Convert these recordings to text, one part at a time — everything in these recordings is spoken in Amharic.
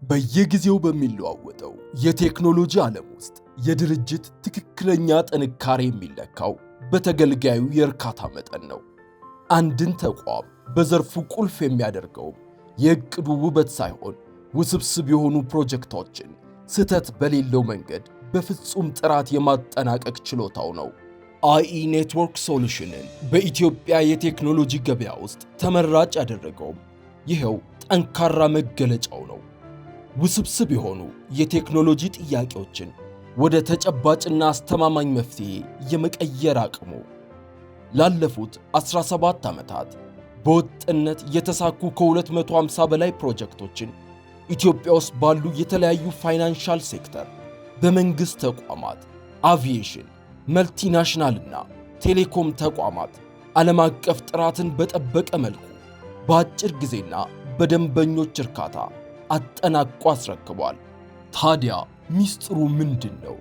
በየጊዜው በሚለዋወጠው የቴክኖሎጂ ዓለም ውስጥ የድርጅት ትክክለኛ ጥንካሬ የሚለካው በተገልጋዩ የእርካታ መጠን ነው። አንድን ተቋም በዘርፉ ቁልፍ የሚያደርገውም የዕቅዱ ውበት ሳይሆን ውስብስብ የሆኑ ፕሮጀክቶችን ስህተት በሌለው መንገድ በፍጹም ጥራት የማጠናቀቅ ችሎታው ነው። IE Network Solution ን በኢትዮጵያ የቴክኖሎጂ ገበያ ውስጥ ተመራጭ ያደረገውም ይኸው ጠንካራ መገለጫው ነው። ውስብስብ የሆኑ የቴክኖሎጂ ጥያቄዎችን ወደ ተጨባጭና አስተማማኝ መፍትሄ የመቀየር አቅሙ ላለፉት 17 ዓመታት በወጥነት የተሳኩ ከ250 በላይ ፕሮጀክቶችን ኢትዮጵያ ውስጥ ባሉ የተለያዩ financial sector፣ በመንግሥት ተቋማት፣ አቪዬሽን፣ multinational ና telecom ተቋማት ዓለም አቀፍ ጥራትን በጠበቀ መልኩ በአጭር ጊዜና በደንበኞች እርካታ አጠናቆ አስረክቧል። ታዲያ ሚስጥሩ ምንድን ነው?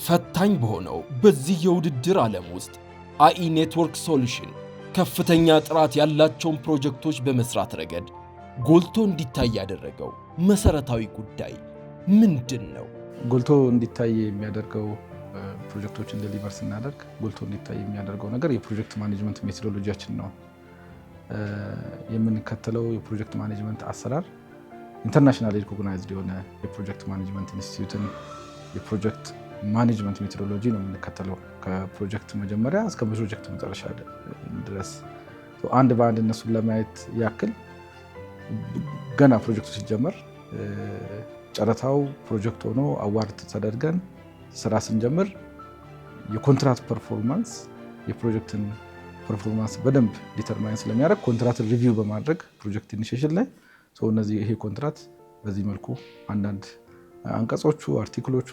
ፈታኝ በሆነው በዚህ የውድድር ዓለም ውስጥ IE Network Solution ከፍተኛ ጥራት ያላቸውን ፕሮጀክቶች በመስራት ረገድ ጎልቶ እንዲታይ ያደረገው መሰረታዊ ጉዳይ ምንድን ነው? ጎልቶ እንዲታይ የሚያደርገው፣ ፕሮጀክቶችን deliver ስናደርግ ጎልቶ እንዲታይ የሚያደርገው ነገር የ project management methodology ያችን ነው። የምንከተለው የ project management አሰራር international recognized የሆነ የ project management institute ን የ project management methodology ነው የምንከተለው፣ ከፕሮጀክት መጀመሪያ እስከ ፕሮጀክት መጨረሻ ድረስ። አንድ በአንድ እነሱን ለማየት ያክል፣ ገና ፕሮጀክቱ ሲጀመር፣ ጨረታው ፕሮጀክት ሆኖ award ተደርገን ስራ ስንጀምር፣ የኮንትራት performance የፕሮጀክትን performance በደንብ determine ስለሚያደርግ ኮንትራትን review በማድረግ project initiation ላይ እነዚህ ይሄ ኮንትራት በዚህ መልኩ አንዳንድ አንቀጾቹ፣ article ኦቹ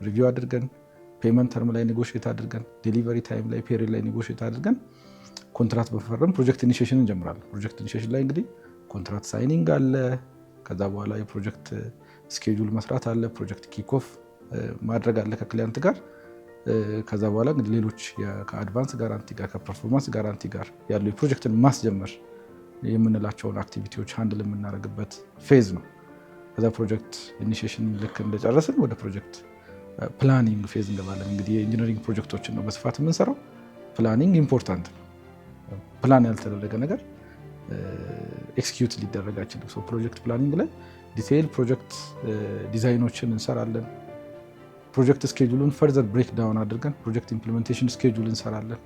review አድርገን፣ payment term ላይ negotiate አድርገን፣ delivery time ላይ፣ period ላይ negotiate አድርገን፣ ኮንትራት በመፈረም project initiation እንጀምራለን። Project initiation ላይ እንግዲህ contract signing አለ። ከዛ በኋላ የ project schedule መስራት አለ። Project kickoff ማድረግ አለ ከ client ጋር። ከዛ በኋላ እንግዲህ ሌሎች ከ advance guarantee ጋር፣ ከ performance guarantee ጋር ያሉ የፕሮጀክትን ማስጀመር የምንላቸውን activity ዎች handle የምናደርግበት phase ነው። ከዛ project initiation ልክ እንደጨረስን ወደ project planning phase እንገባለን። እንግዲህ የ engineering ፕሮጀክቶችን ነው በስፋት የምንሰራው። Planning important ነው። ፕላን ያልተደረገ ነገር execute ሊደረግ አይችልም። Project planning ላይ detail project design ኦችን እንሰራለን። Project schedule ኡን further break down አድርገን project implementation schedule እንሰራለን።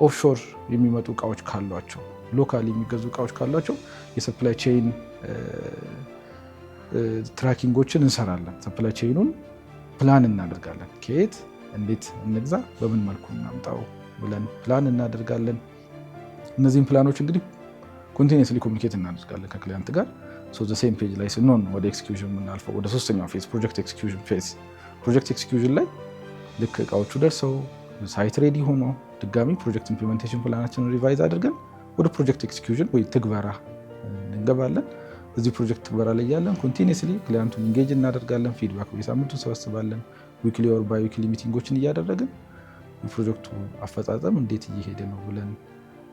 Offshore የሚመጡ እቃዎች ካሏቸው፣ local የሚገዙ እቃዎች ካሏቸው የ supply chain tracking ኦችን እንሰራለን። Supply chain ኑን plan እናደርጋለን። ከየት እንዴት እንግዛ፣ በምን መልኩ እናምጣው ብለን ፕላን እናደርጋለን። እነዚህን ፕላኖች እንግዲህ continuously communicate እናደርጋለን ከ client ጋር። Same page ላይ ስንሆን ወደ execution የምናልፈው፣ ወደ ሶስተኛው phase፣ project execution phase። Project execution ላይ ልክ እቃዎቹ ደርሰው፣ site ready ሆኖ፣ ድጋሚ project implementation plan ኣችንን revise አድርገን ወደ project execution ወይ ትግበራ እንገባለን። እዚህ ፕሮጀክት ትግበራ ላይ ያለን continuously client ኡን engage እናደርጋለን። Feedback በየሳምንቱ እንሰበስባለን። Weekly or biweekly meeting ኦችን እያደረግን የፕሮጀክቱ አፈጻጸም እንዴት እየሄደ ነው ብለን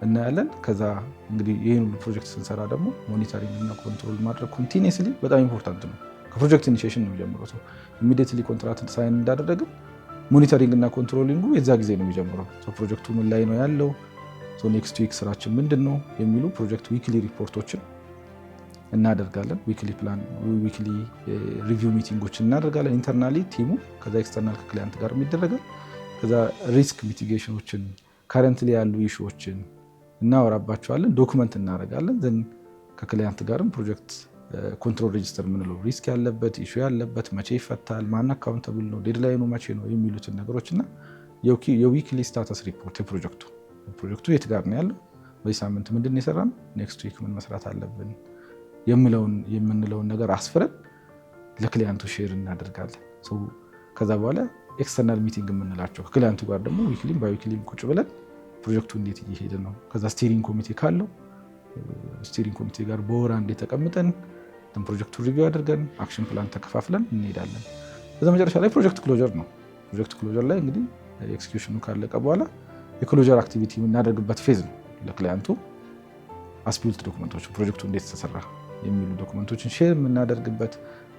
እናያለን። ከዛ እንግዲህ ይህን ሁሉ ፕሮጀክት ስንሰራ ደግሞ monitoring እና control ማድረግ continuously በጣም important ነው። ከ project initiation ነው የሚጀምረው። So immediately contract sign እንዳደረግን monitoring እና controlling ኡ የዛ ጊዜ ነው የሚጀምረው። ፕሮጀክቱ ምን ላይ ነው ያለው፣ next week ስራችን ምንድን ነው የሚሉ project weekly ሪፖርቶችን እናደርጋለን። Weekly plan፣ weekly review meeting ኦችን እናደርጋለን internally team ኡ፣ ከዛ external ከ client ጋር ይደረጋል። ከዛ risk mitigation ኦችን፣ currently ያሉ issue ዎችን እናወራባቸዋለን፣ document እናደርጋለን። Then ከ client ጋርም project control register የምንለው risk ያለበት፣ issue ያለበት መቼ ይፈታል፣ ማን accountable ነው፣ deadline ኑ መቼ ነው የሚሉትን ነገሮች እና የ weekly status report፣ የፕሮጀክቱ የት ጋር ነው ያለው፣ በዚህ ሳምንት ምንድን ነው የሰራነው፣ next week ምን መስራት አለብን የምንለውን ነገር አስፍረን ለ client ኡ share እናደርጋለን። ከዛ በኋላ external meeting የምንላቸው ከ client ኡ ጋር ደግሞ weekly ም biweekly ም ቁጭ ብለን ፕሮጀክቱ እንዴት እየሄደ ነው፣ ከዛ steering ኮሚቴ ካለው steering ኮሚቴ ጋር በወር አንዴ ተቀምጠን ፕሮጀክቱ review አድርገን action plan ተከፋፍለን እንሄዳለን። በዛ መጨረሻ ላይ project closure ነው። Project closure ላይ እንግዲህ execution ኑ ካለቀ በኋላ የ closure activity የምናደርግበት phase ነው። ለ client ኡ as-built document ኦች፣ ፕሮጀክቱ እንዴት ተሰራ፣ የሚሉ document ኦችን share የምናደርግበት፣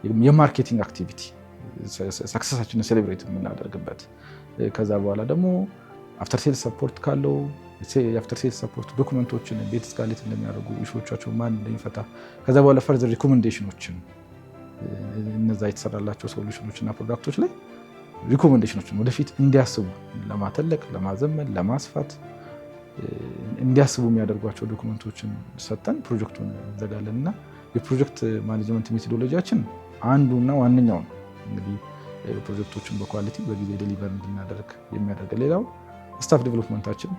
የ marketing activity success ኣችንን celebrate የምናደርግበት፣ ከዛ በኋላ ደግሞ after sales support ካለው የ after sales support document ኦችን እንዴት escalate እንደሚያደርጉ፣ issue ዎቻቸው ማን እንደሚፈታ፣ ከዛ በኋላ further recommendation ኦችን እነዛ የተሰራላቸው solution ኦች እና product ኦች ላይ recommendation ኦችን ወደፊት እንዲያስቡ ለማተለቅ፣ ለማዘመን፣ ለማስፋት እንዲያስቡ የሚያደርጓቸው document ኦችን ሰጠን ፕሮጀክቱን እንዘጋለን። እና የ project management methodology ያችን አንዱና ዋነኛው ነው። እንግዲህ ፕሮጀክቶችን በ quality በጊዜ deliver እንድናደርግ የሚያደርግ። ሌላው staff development ኣችን።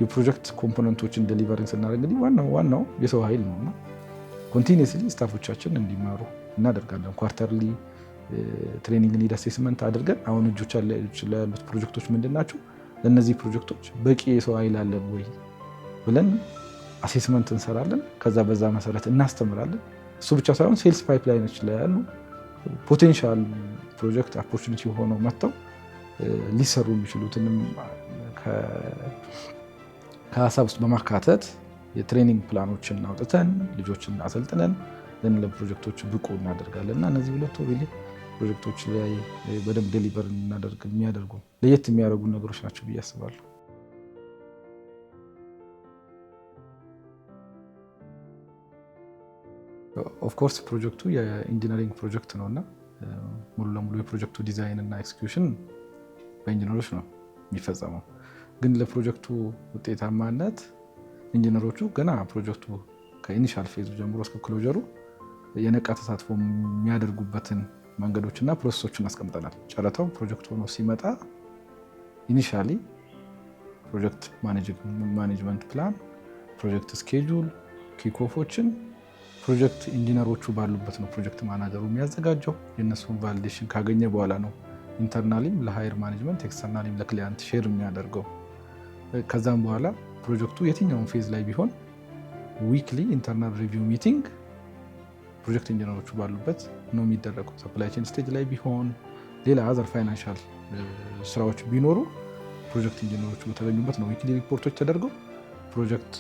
የ project component ኦችን delivering ስናደርግ እንግዲህ ዋናው ዋናው የሰው ኃይል ነው እና continuously staff ኦቻችን እንዲማሩ እናደርጋለን። Quarterly training need assessment አድርገን አሁን እጆች ላይ ያሉት ፕሮጀክቶች ምንድን ናቸው፣ ለእነዚህ ፕሮጀክቶች በቂ የሰው ኃይል አለን ወይ ብለን assessment እንሰራለን። ከዛ በዛ መሰረት እናስተምራለን። እሱ ብቻ ሳይሆን sales pipeline ኦች ላይ ያሉ potential project opportunity ሆነው መጥተው ሊሰሩ የሚችሉትንም ከሀሳብ ውስጥ በማካተት የ training plan ኦችን አውጥተን ልጆችን አሰልጥነን ለፕሮጀክቶች ብቁ እናደርጋለን። እና እነዚህ ሁለቱ really ፕሮጀክቶች ላይ በደንብ deliver እናደርግ የሚያደርጉ፣ ለየት የሚያደርጉ ነገሮች ናቸው ብዬ አስባለሁ። Of course ፕሮጀክቱ የ engineering ፕሮጀክት ነው እና ሙሉ ለሙሉ የፕሮጀክቱ ዲዛይን እና execution በኢንጂነሮች ነው የሚፈጸመው። ግን ለፕሮጀክቱ ውጤታማነት ኢንጂነሮቹ ገና ፕሮጀክቱ ከ initial phase ኡ ጀምሮ እስከ closure ኡ የነቃ ተሳትፎ የሚያደርጉበትን መንገዶችና process ኦችን አስቀምጠናል። ጨረታው ፕሮጀክት ሆኖ ሲመጣ initially project management plan፣ project schedule፣ kickoff ኦችን project engineer ኦቹ ባሉበት ነው project manager ኡ የሚያዘጋጀው። የእነሱን validation ካገኘ በኋላ ነው internally ም ለ higher management externally ም ለ client share የሚያደርገው። ከዛም በኋላ ፕሮጀክቱ የትኛውን phase ላይ ቢሆን weekly internal review meeting project engineer ኦቹ ባሉበት ነው የሚደረገው። Supply chain stage ላይ ቢሆን፣ ሌላ other financial ስራዎች ቢኖሩ project engineer ኦቹ በተገኙበት ነው weekly ሪፖርቶች ተደርገው project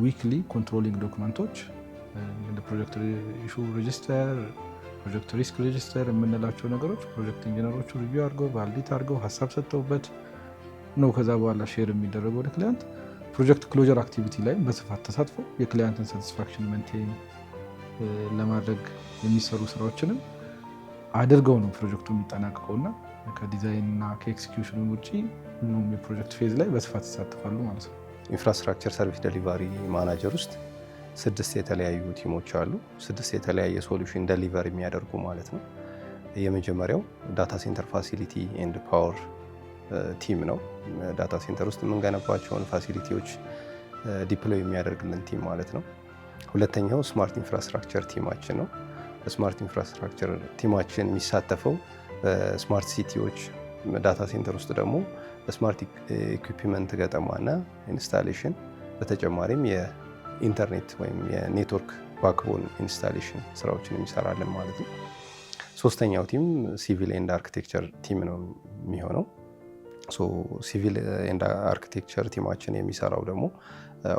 weekly controlling document ኦች እንደ project issue register፣ project risk register የምንላቸው ነገሮች project engineer ኦቹ review አድርገው፣ validate አድርገው፣ ሀሳብ ሰጥተውበት ነው ከዛ በኋላ share የሚደረገው ወደ client። Project closure activity ላይ በስፋት ተሳትፎ የ client ን satisfaction maintain ለማድረግ የሚሰሩ ስራዎችንም አድርገው ነው ፕሮጀክቱ የሚጠናቀቀው እና ከዲዛይን እና ከ execution ኑ ውጭ ሁሉም የ project phase ላይ በስፋት ይሳተፋሉ ማለት ነው። Infrastructure service delivery manager ውስጥ ስድስት የተለያዩ team ኦች አሉ። ስድስት የተለያየ solution deliver የሚያደርጉ ማለት ነው። የመጀመሪያው data center facility and power team ነው። Data center ውስጥ የምንገነባቸውን facility ዎች deploy የሚያደርግልን team ማለት ነው። ሁለተኛው smart infrastructure team ኣችን ነው። በ smart infrastructure team ኣችን የሚሳተፈው በ smart city ዎች data center ውስጥ ደግሞ በ smart equipment ገጠማና installation፣ በተጨማሪም የኢንተርኔት ወይም የ network backbone installation ስራዎችን የሚሰራልን ማለት ነው። ሶስተኛው team civil and architecture team ነው የሚሆነው። Civil and architecture team ኣችን የሚሰራው ደግሞ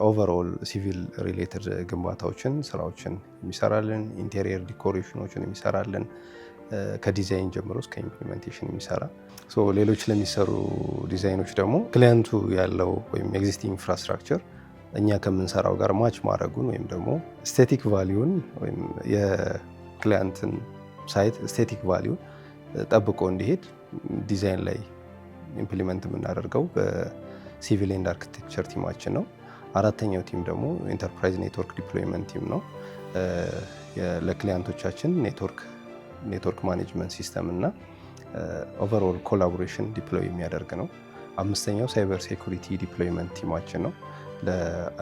overall civil related ግንባታዎችን ስራዎችን የሚሰራልን፣ interior decoration ኦችን የሚሰራልን፣ ከዲዛይን ጀምሮ እስከ implementation የሚሰራ፣ ሌሎች ለሚሰሩ ዲዛይኖች ደግሞ client ኡ ያለው ወይም existing infrastructure እኛ ከምንሰራው ጋር match ማድረጉን ወይም ደግሞ aesthetic value ን ወይም የ client ን site aesthetic value ን ጠብቆ እንዲሄድ ዲዛይን ላይ implement የምናደርገው በ civil and architecture team ኣችን ነው። አራተኛው team ደግሞ enterprise network deployment team ነው። ለ client ኦቻችን network management system እና overall collaboration deploy የሚያደርግ ነው። አምስተኛው cyber security deployment team ኣችን ነው።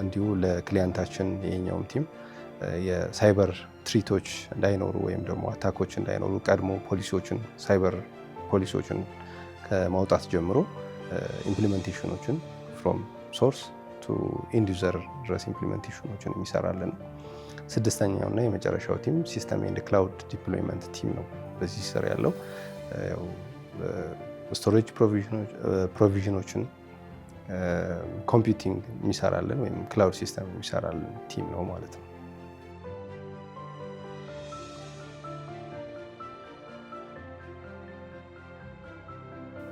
እንዲሁ ለ client ኣችን የኛውም team የ cyber threat ኦች እንዳይኖሩ ወይም ደግሞ attack ኦች እንዳይኖሩ ቀድሞ ፖሊሲዎችን፣ ሳይበር ፖሊሲዎችን ከማውጣት ጀምሮ implementation ኦችን from source to end user ድረስ implementation ኦችን የሚሰራልን ነው። ስድስተኛው እና የመጨረሻው team system and cloud deployment team ነው። በዚህ ስር ያለው storage provision ኦችን፣ computing የሚሰራልን ወይም cloud system የሚሰራልን team ነው ማለት ነው።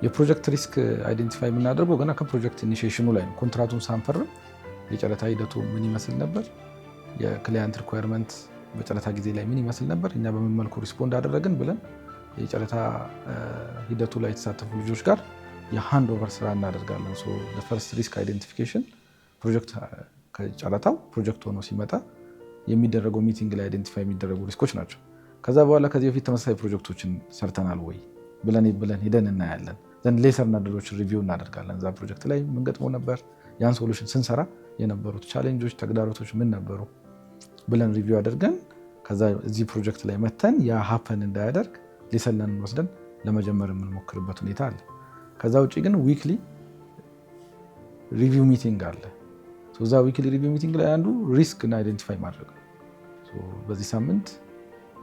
የፕሮጀክት risk identify የምናደርገው ገና ከ project initiation ኑ ላይ ነው። ኮንትራቱን ሳንፈርም የጨረታ ሂደቱ ምን ይመስል ነበር፣ የ client requirement በጨረታ ጊዜ ላይ ምን ይመስል ነበር፣ እኛ በምን መልኩ respond አደረግን ብለን የጨረታ ሂደቱ ላይ የተሳተፉ ልጆች ጋር የ handover ስራ እናደርጋለን። First risk identification ፕሮጀክት ከጨረታው ፕሮጀክት ሆኖ ሲመጣ የሚደረገው meeting ላይ identify የሚደረጉ risk ኦች ናቸው። ከዛ በኋላ ከዚህ በፊት ተመሳሳይ ፕሮጀክቶችን ሰርተናል ወይ ብለን ሄደን እናያለን። Then lesson learned ኦችን review እናደርጋለን። እዛ ፕሮጀክት ላይ ምን ገጥሞ ነበር፣ ያን solution ስንሰራ የነበሩት challenge ኦች፣ ተግዳሮቶች ምን ነበሩ ብለን review አድርገን ከዛ እዚህ ፕሮጀክት ላይ መተን ያ happen እንዳያደርግ lesson learned ወስደን ለመጀመር የምንሞክርበት ሁኔታ አለ። ከዛ ውጭ ግን weekly review meeting አለ። እዛ weekly review meeting ላይ አንዱ risk እና identify ማድረግ ነው። በዚህ ሳምንት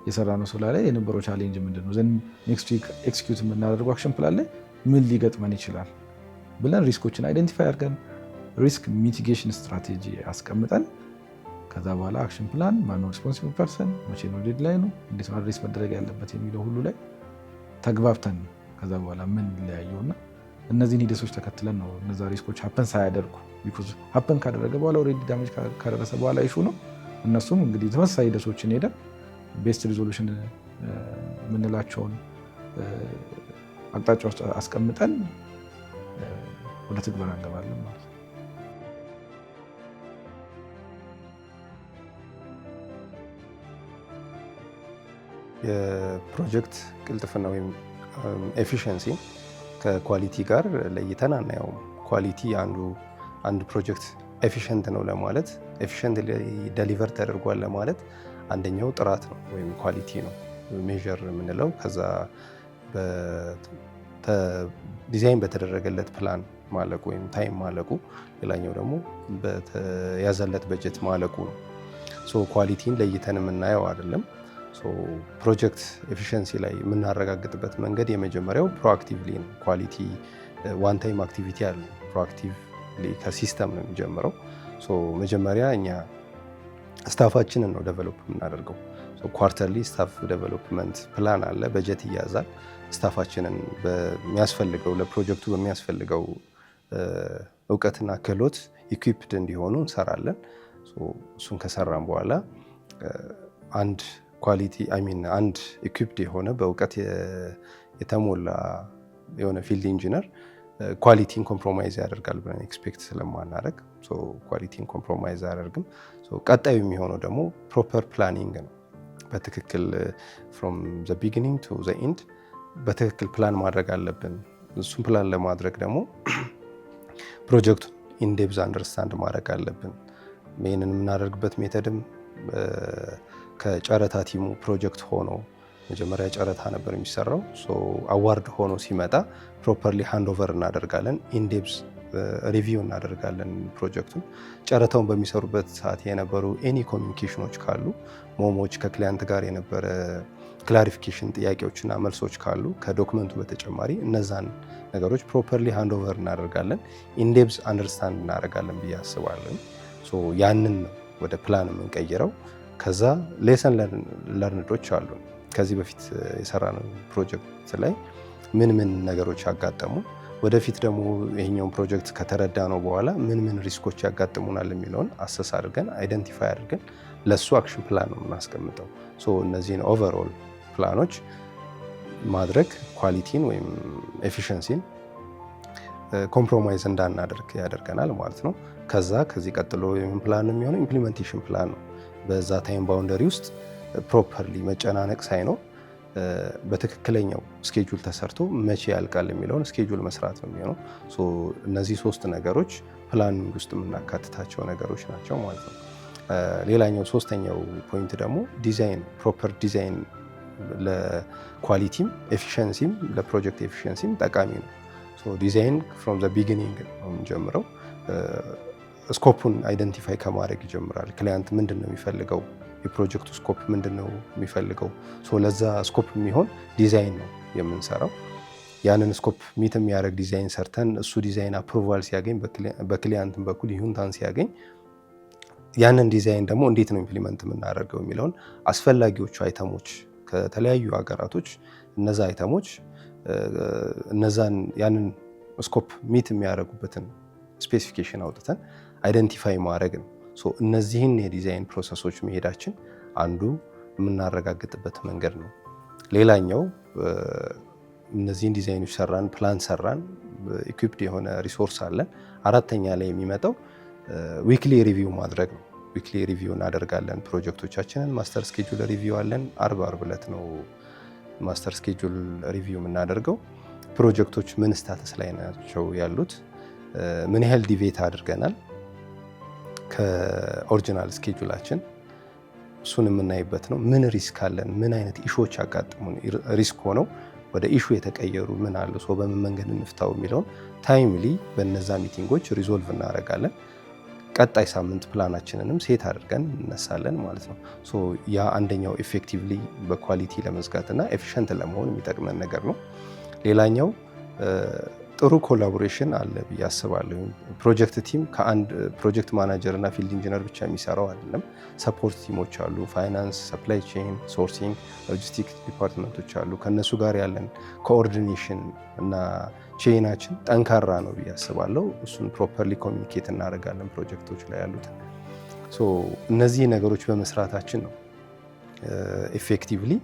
የሰራነው ስራ ላይ የነበረው challenge ምንድን ነው? Then next week execute የምናደርገው action plan ላይ ምን ሊገጥመን ይችላል ብለን risk ኦችን identify አድርገን risk mitigation strategy አስቀምጠን ከዛ በኋላ action plan፣ ማነው responsible person፣ መቼ ነው deadline ኑ፣ እንዴት ነው address መደረግ ያለበት የሚለው ሁሉ ላይ ተግባብተን ከዛ በኋላ ምን ለያየው እና እነዚህን ሂደቶች ተከትለን ነው እነዛ risk ኦች happen ሳያደርጉ፣ because happen ካደረገ በኋላ already damage ካደረሰ በኋላ issue ነው። እነሱም እንግዲህ ተመሳሳይ ሂደቶችን ሄደን best resolution የምንላቸውን አቅጣጫ ውስጥ አስቀምጠን ወደ ትግበራ እንገባለን ማለት ነው። የፕሮጀክት ቅልጥፍና ወይም efficiency ከ quality ጋር ለይተን አናየውም። Quality አንድ ፕሮጀክት efficient ነው ለማለት፣ efficient deliver ተደርጓል ለማለት አንደኛው ጥራት ነው ወይም quality ነው measure የምንለው። ከዛ ዲዛይን በተደረገለት ፕላን ማለቁ ወይም time ማለቁ፣ ሌላኛው ደግሞ በተያዘለት በጀት ማለቁ ነው። So quality ን ለይተን የምናየው አይደለም። Project efficiency ላይ የምናረጋግጥበት መንገድ የመጀመሪያው proactively ነው። Quality one time activity አለ። Proactively ከ system ነው የሚጀምረው። መጀመሪያ እኛ staff ኣችንን ነው develop የምናደርገው። Quarterly staff development plan አለ፣ በጀት ይያዛል። Staff ኣችንን በሚያስፈልገው ለፕሮጀክቱ በሚያስፈልገው እውቀትና ክህሎት equipped እንዲሆኑ እንሰራለን። እሱን ከሰራን በኋላ አንድ quality፣ I mean አንድ equipped የሆነ፣ በእውቀት የተሞላ የሆነ field engineer quality ን compromise ያደርጋል ብለን expect ስለማናደርግ quality ን compromise አያደርግም። ቀጣዩ የሚሆነው ደግሞ proper planning ነው። በትክክል from the beginning to the end በትክክል ፕላን ማድረግ አለብን። እሱን ፕላን ለማድረግ ደግሞ ፕሮጀክቱን in depth understand ማድረግ አለብን። ይህንን የምናደርግበት method ም ከጨረታ team ኡ ፕሮጀክት ሆኖ፣ መጀመሪያ ጨረታ ነበር የሚሰራው። Award ሆኖ ሲመጣ properly handover እናደርጋለን። In depth review እናደርጋለን ፕሮጀክቱን። ጨረታውን በሚሰሩበት ሰዓት የነበሩ any communication ኖች ካሉ፣ memo ዎች፣ ከ client ጋር የነበረ clarification ጥያቄዎችና መልሶች ካሉ ከ document ኡ በተጨማሪ እነዛን ነገሮች properly handover እናደርጋለን። In depth understand እናደርጋለን ብዬ አስባለሁ። ያንን ነው ወደ ፕላን የምንቀይረው። ከዛ lesson learned ኦች አሉ። ከዚህ በፊት የሰራነው ፕሮጀክት ላይ ምን ምን ነገሮች ያጋጠሙ፣ ወደፊት ደግሞ ይሄኛውን ፕሮጀክት ከተረዳነው በኋላ ምን ምን risk ኦች ያጋጥሙናል የሚለውን assess አድርገን፣ identify አድርገን ለእሱ action plan ነው የምናስቀምጠው። እነዚህን overall plan ኦች ማድረግ quality ን ወይም efficiency ን compromise እንዳናደርግ ያደርገናል ማለት ነው። ከዛ ከዚህ ቀጥሎ የምን ፕላን ነው የሚሆነው? Implementation plan ነው። በዛ time boundary ውስጥ properly መጨናነቅ ሳይኖር በትክክለኛው schedule ተሰርቶ መቼ ያልቃል የሚለውን schedule መስራት ነው የሚሆነው። እነዚህ ሶስት ነገሮች planning ውስጥ የምናካትታቸው ነገሮች ናቸው ማለት ነው። ሌላኛው ሶስተኛው point ደግሞ ዲዛይን፣ ፕሮፐር ዲዛይን ለኳሊቲም ኤፊሽንሲም ለፕሮጀክት ኤፊሽንሲም ጠቃሚ ነው። Design from the beginning ነው የምንጀምረው። Scope ኡን identify ከማድረግ ይጀምራል። Client ምንድን ነው የሚፈልገው? የፕሮጀክቱ scope ምንድን ነው የሚፈልገው? ለዛ scope የሚሆን ዲዛይን ነው የምንሰራው። ያንን scope meet የሚያደርግ ዲዛይን ሰርተን እሱ design approval ሲያገኝ፣ በ client ም በኩል ይሁንታን ሲያገኝ፣ ያንን ዲዛይን ደግሞ እንዴት ነው implement የምናደርገው የሚለውን አስፈላጊዎቹ item ኦች ከተለያዩ ሀገራቶች እነዛ item ኦች እነዛን ያንን scope meet የሚያደርጉበትን specification አውጥተን identify ማድረግ ነው። እነዚህን የ design process ኦች መሄዳችን አንዱ የምናረጋግጥበት መንገድ ነው። ሌላኛው እነዚህን ዲዛይኖች ሰራን፣ ፕላን ሰራን፣ equipped የሆነ resource አለን። አራተኛ ላይ የሚመጣው weekly review ማድረግ ነው። Weekly review እናደርጋለን ፕሮጀክቶቻችንን። Master schedule review አለን። አርብ አርብ ዕለት ነው master schedule review የምናደርገው። ፕሮጀክቶች ምን status ላይ ናቸው ያሉት፣ ምን ያህል deviate አድርገናል ከ original schedule ኣችን፣ እሱን የምናይበት ነው። ምን risk አለን፣ ምን አይነት issue ዎች አጋጥሙን፣ risk ሆነው ወደ issue የተቀየሩ ምን አሉ፣ so በምን መንገድ እንፍታው የሚለውን timely በነዛ meeting ኦች resolve እናደርጋለን። ቀጣይ ሳምንት plan ኣችንንም set አድርገን እንነሳለን ማለት ነው። So ያ አንደኛው effectively በ quality ለመዝጋት እና efficient ለመሆን የሚጠቅመን ነገር ነው። ሌላኛው ጥሩ collaboration አለ ብዬ አስባለሁ። Project team ከአንድ project manager እና field engineer ብቻ የሚሰራው አይደለም። Support team ኦች አሉ። Finance፣ supply chain፣ sourcing፣ logistic department ኦች አሉ። ከእነሱ ጋር ያለን coordination እና chain ኣችን ጠንካራ ነው ብዬ አስባለሁ። እሱን properly communicate እናደርጋለን ፕሮጀክቶች ላይ ያሉትን። እነዚህ ነገሮች በመስራታችን ነው effectively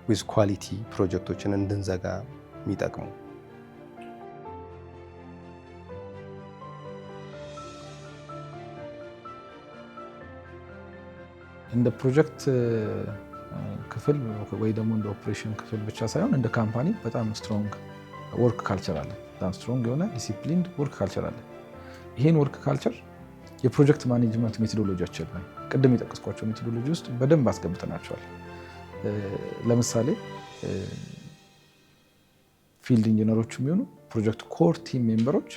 with quality ፕሮጀክቶችን እንድንዘጋ የሚጠቅሙ። እንደ ፕሮጀክት ክፍል ወይ ደግሞ እንደ ኦፕሬሽን ክፍል ብቻ ሳይሆን እንደ company በጣም strong work culture አለ። በጣም strong የሆነ disciplined work culture አለ። ይሄን work culture የ project management methodology ያችን ላይ ቅድም የጠቀስኳቸው methodology ውስጥ በደንብ አስገብተናቸዋል። ለምሳሌ field engineer ኦች የሚሆኑ project core team member ኦች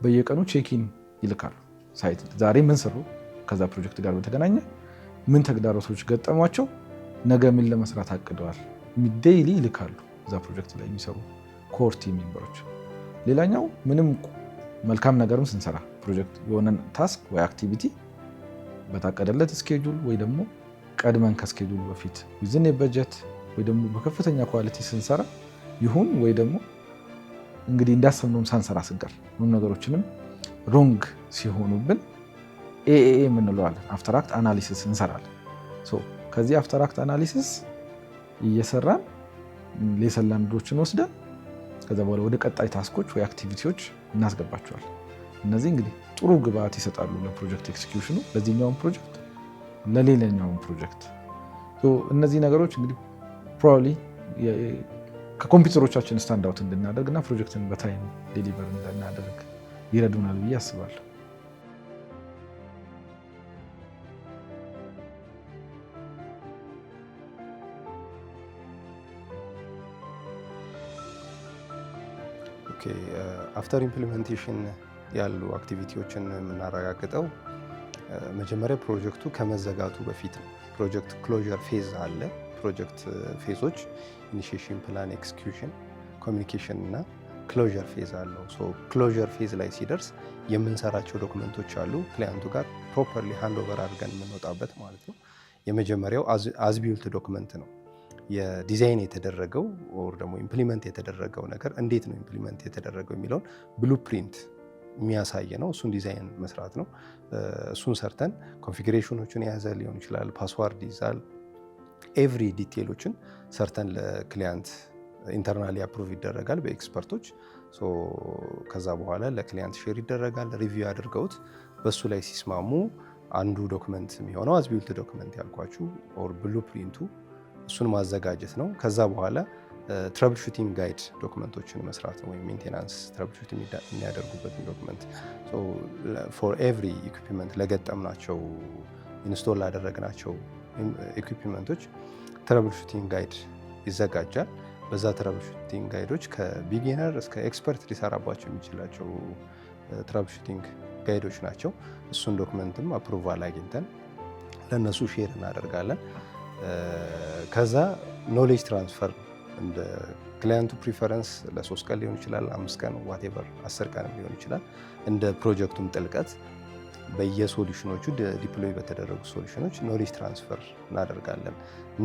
በየቀኑ check-in ይልካሉ። Site ዛሬ ምን ሰሩ፣ ከዛ ፕሮጀክት ጋር በተገናኘ ምን ተግዳሮቶች ገጠሟቸው፣ ነገ ምን ለመስራት አቅደዋል፣ daily ይልካሉ እዛ ፕሮጀክት ላይ የሚሰሩ core team member ኦች። ሌላኛው ምንም መልካም ነገርም ስንሰራ ፕሮጀክት የሆነን task ወይ activity በታቀደለት schedule ወይ ደግሞ ቀድመን ከ schedule በፊት within budget ወይ ደግሞ በከፍተኛ quality ስንሰራ ይሁን ወይ ደግሞ እንግዲህ እንዳሰብነውም ሳንሰራ ስንቀር ምንም ነገሮችንም wrong ሲሆኑብን AAA የምንለዋለን after act analysis እንሰራለን። ከዚህ after act analysis እየሰራን lesson learned ኦችን ወስደን ከዛ በኋላ ወደ ቀጣይ task ኦች ወይ activity ዎች እናስገባቸዋለን። እነዚህ እንግዲህ ጥሩ ግብአት ይሰጣሉ ለ project execution ኑ፣ ለዚህኛውም ፕሮጀክት ለሌላኛውም ፕሮጀክት። እነዚህ ነገሮች እንግዲህ probably ከ competitor ኦቻችን stand out እንድናደርግ እና ፕሮጀክትን በ time deliver እንድናደርግ ይረዱናል ብዬ አስባለሁ። After implementation ያሉ activity ዎችን የምናረጋግጠው መጀመሪያ ፕሮጀክቱ ከመዘጋቱ በፊት ነው። Project closure phase አለ። Project phase ኦች initiation፣ plan፣ execution፣ communication እና closure phase አለው። Closure phase ላይ ሲደርስ የምንሰራቸው document ኦች አሉ client ኡ ጋር properly hand over አድርገን የምንወጣበት ማለት ነው። የመጀመሪያው as-built document ነው። የዲዛይን የተደረገው or ደግሞ implement የተደረገው ነገር እንዴት ነው implement የተደረገው የሚለውን blueprint የሚያሳይ ነው። እሱን ዲዛይን መስራት ነው። እሱን ሰርተን configuration ኦችን የያዘ ሊሆን ይችላል፣ password ይዛል። Every detail ኦችን ሰርተን ለ client internally approve ይደረጋል በ expert ኦች። ከዛ በኋላ ለ client share ይደረጋል። Review አድርገውት በሱ ላይ ሲስማሙ አንዱ document የሚሆነው as-built document ያልኳችሁ or blueprint ኡ እሱን ማዘጋጀት ነው። ከዛ በኋላ troubleshooting guide document ኦችን መስራት ነው፣ ወይም maintenance troubleshoot የሚያደርጉበትን document for every equipment ለገጠምናቸው install ላደረግናቸው equipment ኦች troubleshooting guide ይዘጋጃል። በዛ troubleshooting guide ኦች ከ beginner እስከ expert ሊሰራባቸው የሚችላቸው troubleshooting guide ኦች ናቸው። እሱን document ም approval አግኝተን ለእነሱ share እናደርጋለን። ከዛ knowledge transfer እንደ client ኡ preference ለ3 ቀን ሊሆን ይችላል፣ 5 ቀን፣ whatever 10 ቀን ሊሆን ይችላል። እንደ ፕሮጀክቱም ጥልቀት በየ solution ኦቹ deploy በተደረጉ solution ኦች knowledge transfer እናደርጋለን።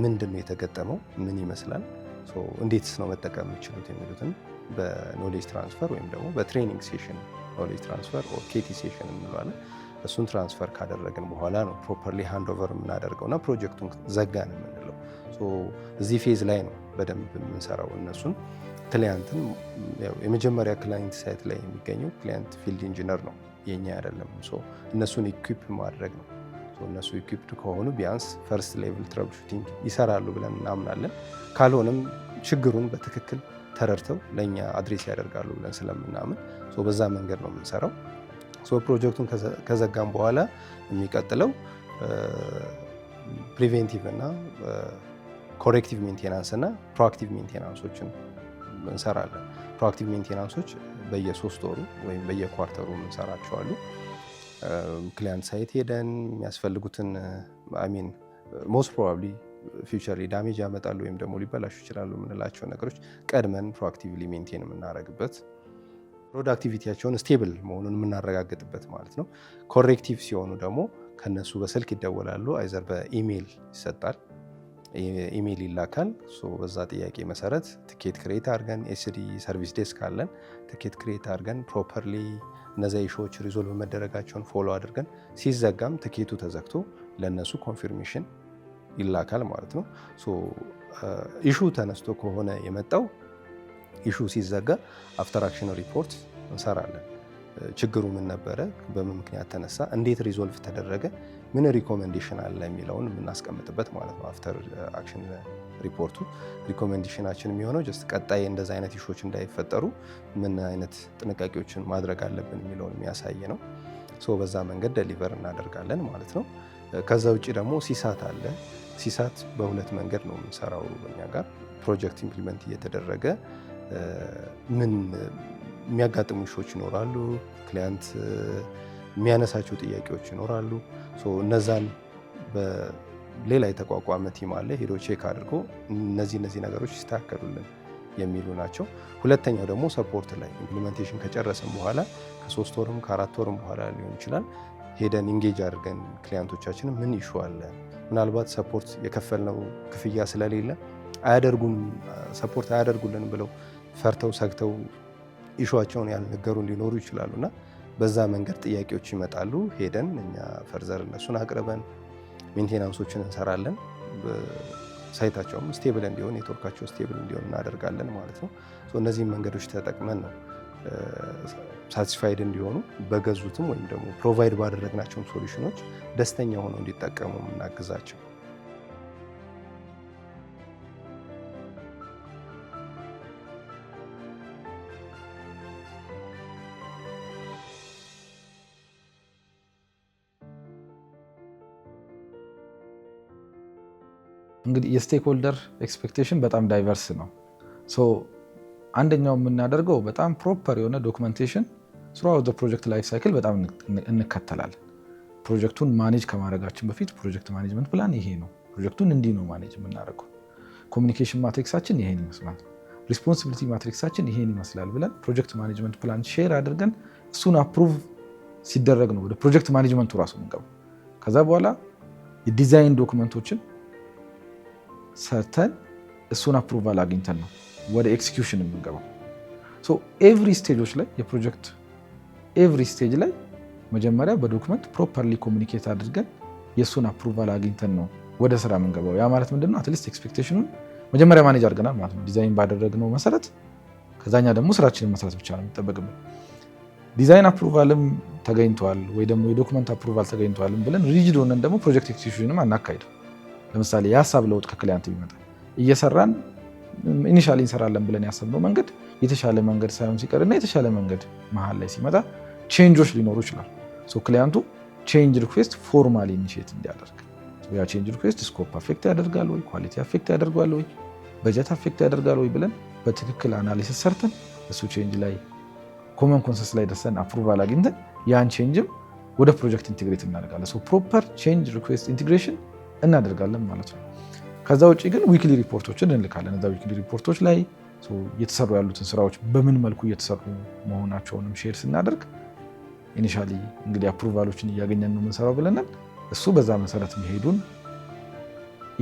ምንድን ነው የተገጠመው፣ ምን ይመስላል፣ እንዴትስ ነው መጠቀም የሚችሉት የሚሉትን በ knowledge transfer ወይም ደግሞ በ training session፣ knowledge transfer or KT session እንለዋለን። እሱን transfer ካደረግን በኋላ ነው properly hand over የምናደርገው እና ፕሮጀክቱን ዘጋን የምንለው። እዚህ phase ላይ ነው በደንብ የምንሰራው። እነሱን client ን የመጀመሪያ client site ላይ የሚገኘው client field engineer ነው፣ የኛ አይደለም። እነሱን equip ማድረግ ነው። እነሱ equipped ከሆኑ ቢያንስ first level troubleshooting ይሰራሉ ብለን እናምናለን። ካልሆነም ችግሩን በትክክል ተረድተው ለእኛ address ያደርጋሉ ብለን ስለምናምን በዛ መንገድ ነው የምንሰራው። ፕሮጀክቱን ከዘጋም በኋላ የሚቀጥለው preventive እና corrective maintenance እና proactive maintenance ኦችን እንሰራለን። Proactive maintenance ኦች በየ3 ወሩ ወይም በየ quarter ኡ የምንሰራቸው አሉ። Client site ሄደን የሚያስፈልጉትን፣ I mean, most probably future damage ያመጣሉ ወይም ደግሞ ሊበላሹ ይችላሉ የምንላቸው ነገሮች ቀድመን proactively maintain የምናደርግበት፣ productivity ያቸውን stable መሆኑን የምናረጋግጥበት ማለት ነው። Corrective ሲሆኑ ደግሞ ከነሱ በስልክ ይደወላሉ፣ either በኢሜይል ይሰጣል፣ ኢሜይል ይላካል። በዛ ጥያቄ መሰረት ticket create አድርገን፣ SD service desk አለን፣ ticket create አድርገን properly እነዚያ issue ዎች resolve መደረጋቸውን follow አድርገን ሲዘጋም ትኬቱ ተዘግቶ ለእነሱ confirmation ይላካል ማለት ነው። Issue ተነስቶ ከሆነ የመጣው issue ሲዘጋ after action report እንሰራለን። ችግሩ ምን ነበረ፣ በምን ምክንያት ተነሳ፣ እንዴት resolve ተደረገ፣ ምን recommendation አለ የሚለውን የምናስቀምጥበት ማለት ነው። After action report ኡ recommendation ኣችን የሚሆነው just ቀጣይ እንደዚ አይነት issue ዎች እንዳይፈጠሩ ምን አይነት ጥንቃቄዎችን ማድረግ አለብን የሚለውን የሚያሳይ ነው። So በዛ መንገድ deliver እናደርጋለን ማለት ነው። ከዛ ውጭ ደግሞ CSAT አለ። CSAT በሁለት መንገድ ነው የምንሰራው በኛ ጋር። ፕሮጀክት implement እየተደረገ ምን የሚያጋጥሙ issue ዎች ይኖራሉ። Client የሚያነሳቸው ጥያቄዎች ይኖራሉ። እነዛን በሌላ የተቋቋመ team አለ፣ ሄዶ check አድርጎ እነዚህ እነዚህ ነገሮች ይስተካከሉልን የሚሉ ናቸው። ሁለተኛው ደግሞ support ላይ implementation ከጨረስን በኋላ ከ3 ወርም ከ4 ወርም በኋላ ሊሆን ይችላል፣ ሄደን engage አድርገን client ኦቻችንን ምን issue አለ፣ ምናልባት support የከፈልነው ክፍያ ስለሌለ አያደርጉም፣ support አያደርጉልንም ብለው ፈርተው ሰግተው issue ዋቸውን ያልነገሩን ሊኖሩ ይችላሉ እና በዛ መንገድ ጥያቄዎች ይመጣሉ። ሄደን እኛ further እነሱን አቅርበን maintenance ኦችን እንሰራለን። Site ኣቸውም stable እንዲሆን፣ network ኣቸው stable እንዲሆን እናደርጋለን ማለት ነው። እነዚህን መንገዶች ተጠቅመን ነው satisfied እንዲሆኑ፣ በገዙትም ወይም ደግሞ provide ባደረግናቸውም solution ኖች ደስተኛ ሆነው እንዲጠቀሙ የምናግዛቸው። እንግዲህ የ stakeholder expectation በጣም diverse ነው። So አንደኛው የምናደርገው በጣም proper የሆነ documentation throughout project life cycle በጣም እንከተላለን። ፕሮጀክቱን manage ከማድረጋችን በፊት project management plan ይሄ ነው፣ ፕሮጀክቱን እንዲህ ነው manage የምናደርገው፣ communication matrix ኣችን ይሄን ይመስላል፣ responsibility matrix ኣችን ይሄን ይመስላል ብለን project management plan share አድርገን እሱን approve ሲደረግ ነው ወደ project management ኡ ራሱ የምንገባው። ከዛ በኋላ የ design document ኦችን ሰርተን እሱን approval አግኝተን ነው ወደ execution የምንገባው። Every stage ኦች ላይ፣ የፕሮጀክት every stage ላይ መጀመሪያ በ document properly communicate አድርገን የእሱን approval አግኝተን ነው ወደ ስራ የምንገባው። ያ ማለት ምንድነው? At least expectation ኑን መጀመሪያ manage አድርገናል ማለት ነው፣ ዲዛይን ባደረግነው መሰረት። ከዛኛ ደግሞ ስራችንን መስራት ብቻ ነው የሚጠበቅብን። Design approval ም ተገኝቷል ወይ ደግሞ የ document approval ተገኝቷልም ብለን rigid ሆነን ደግሞ project execution ንም አናካሂድም። ለምሳሌ የሀሳብ ለውጥ ከ client ቢመጣ፣ እየሰራን initially እንሰራለን ብለን ያሰብነው መንገድ የተሻለ መንገድ ሳይሆን ሲቀርና የተሻለ መንገድ መሀል ላይ ሲመጣ change ኦች ሊኖሩ ይችላል። Client ኡ change request formally initiate እንዲያደርግ፣ ያ change request scope affect ያደርጋል ወይ፣ quality affect ያደርጋል ወይ፣ በጀት affect ያደርጋል ወይ ብለን በትክክል analysis ሰርተን እሱ change ላይ common consensus ላይ ደርሰን approval አግኝተን ያን change ም ወደ ፕሮጀክት integrate እናደርጋለን። Proper change request integration እናደርጋለን ማለት ነው። ከዛ ውጭ ግን weekly report ኦችን እንልካለን። እዛ weekly report ኦች ላይ እየተሰሩ ያሉትን ስራዎች በምን መልኩ እየተሰሩ መሆናቸውንም share ስናደርግ initially እንግዲህ approval ኦችን እያገኘን ነው የምንሰራው ብለናል። እሱ በዛ መሰረት መሄዱን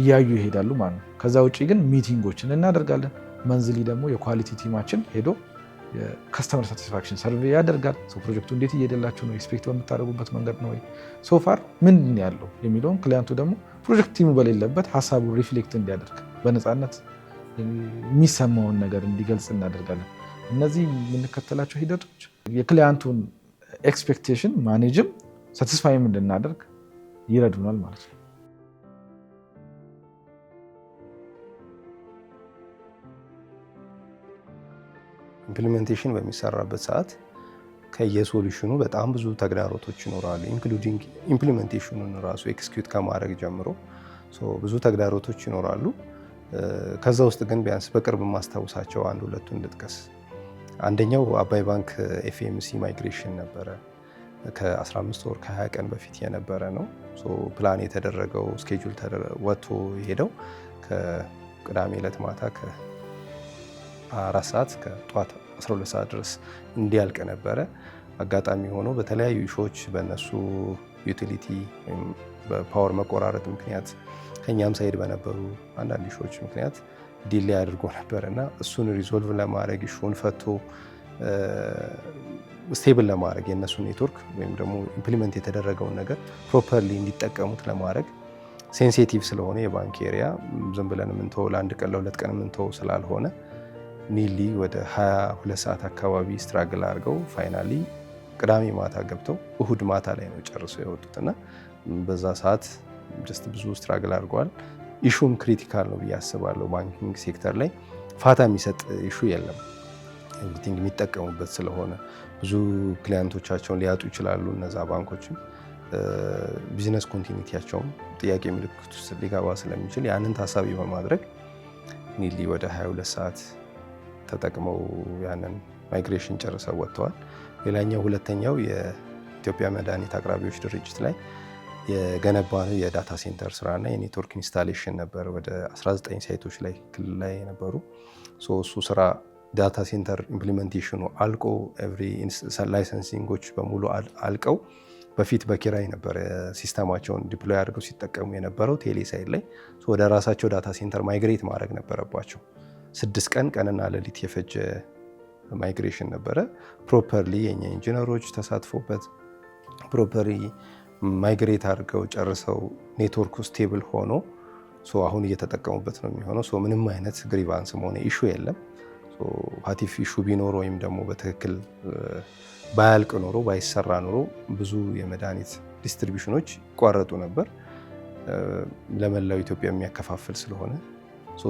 እያዩ ይሄዳሉ ማለት ነው። ከዛ ውጭ ግን meeting ኦችን እናደርጋለን። Monthly ደግሞ የ quality team ኣችን ሄዶ የ customer satisfaction survey ያደርጋል። ፕሮጀክቱ እንዴት እየሄደላችሁ ነው? Expect በምታደርጉበት መንገድ ነው ወይ? So far ምንድን ያለው የሚለውን client ኡ ደግሞ project team ኡ በሌለበት ሀሳቡን reflect እንዲያደርግ፣ በነፃነት የሚሰማውን ነገር እንዲገልጽ እናደርጋለን። እነዚህ የምንከተላቸው ሂደቶች የ client ኡን expectation manage ም satisfy ም እንድናደርግ ይረዱናል ማለት ነው። Implementation በሚሰራበት ሰዓት ከየ solution ኑ በጣም ብዙ ተግዳሮቶች ይኖራሉ። Including implementation ኑን ራሱ execute ከማድረግ ጀምሮ ብዙ ተግዳሮቶች ይኖራሉ። ከዛ ውስጥ ግን ቢያንስ በቅርብ የማስታውሳቸው አንድ ሁለቱን ልጥቀስ። አንደኛው አባይ ባንክ FMC migration ነበረ። ከ15 ወር ከ20 ቀን በፊት የነበረ ነው። ፕላን የተደረገው፣ schedule ወጥቶ የሄደው ከቅዳሜ ዕለት ማታ ከ4 ሰዓት ከጠዋት 12 ሰዓት ድረስ እንዲያልቅ ነበረ። አጋጣሚ ሆኖ በተለያዩ issue ዎች፣ በእነሱ utility ወይም በ power መቆራረጥ ምክንያት፣ ከኛም side በነበሩ አንዳንድ issue ዎች ምክንያት delay አድርጎ ነበር እና እሱን resolve ለማድረግ፣ issue ን ፈቶ stable ለማድረግ፣ የእነሱን ኔትወርክ ወይም ደግሞ implement የተደረገውን ነገር properly እንዲጠቀሙት ለማድረግ፣ sensitive ስለሆነ የባንክ area ዝም ብለን የምንተወው፣ ለአንድ ቀን ለ2 ቀን የምንተወው ስላልሆነ፣ nearly ወደ 22 ሰዓት አካባቢ struggle አድርገው finally ቅዳሜ ማታ ገብተው እሁድ ማታ ላይ ነው ጨርሰው የወጡት እና በዛ ሰዓት just ብዙ struggle አድርገዋል። Issue ም critical ነው ብዬ አስባለሁ። Banking sector ላይ ፋታ የሚሰጥ issue የለም። Everything የሚጠቀሙበት ስለሆነ ብዙ client ኦቻቸውን ሊያጡ ይችላሉ። እነዛ ባንኮችም business continuity ያቸውም ጥያቄ ምልክት ውስጥ ሊገባ ስለሚችል ያንን ታሳቢ በማድረግ nearly ወደ 22 ሰዓት ተጠቅመው ያንን migration ጨርሰው ወጥተዋል። ሌላኛው ሁለተኛው የኢትዮጵያ መድኃኒት አቅራቢዎች ድርጅት ላይ የገነባነው የ data center ስራና የ network installation ነበር። ወደ 19 site ኦች ላይ ክልል ላይ የነበሩ። እሱ ስራ data center implementation ኑ አልቆ፣ every licensing ኦች በሙሉ አልቀው፣ በፊት በኪራይ ነበር system ኣቸውን deploy አድርገው ሲጠቀሙ የነበረው ቴሌ side ላይ፣ ወደ ራሳቸው data center migrate ማድረግ ነበረባቸው። 6 ቀን ቀንና ሌሊት የፈጀ migration ነበረ። Properly የኛ ኢንጂነሮች ተሳትፎበት properly migrate አድርገው ጨርሰው network ኡ stable ሆኖ አሁን እየተጠቀሙበት ነው የሚሆነው። ምንም አይነት grievance ም ሆነ issue የለም። What if issue ቢኖር ወይም ደግሞ በትክክል ባያልቅ ኖሮ፣ ባይሰራ ኖሮ ብዙ የመድኃኒት distribution ኖች ይቋረጡ ነበር። ለመላው ኢትዮጵያ የሚያከፋፍል ስለሆነ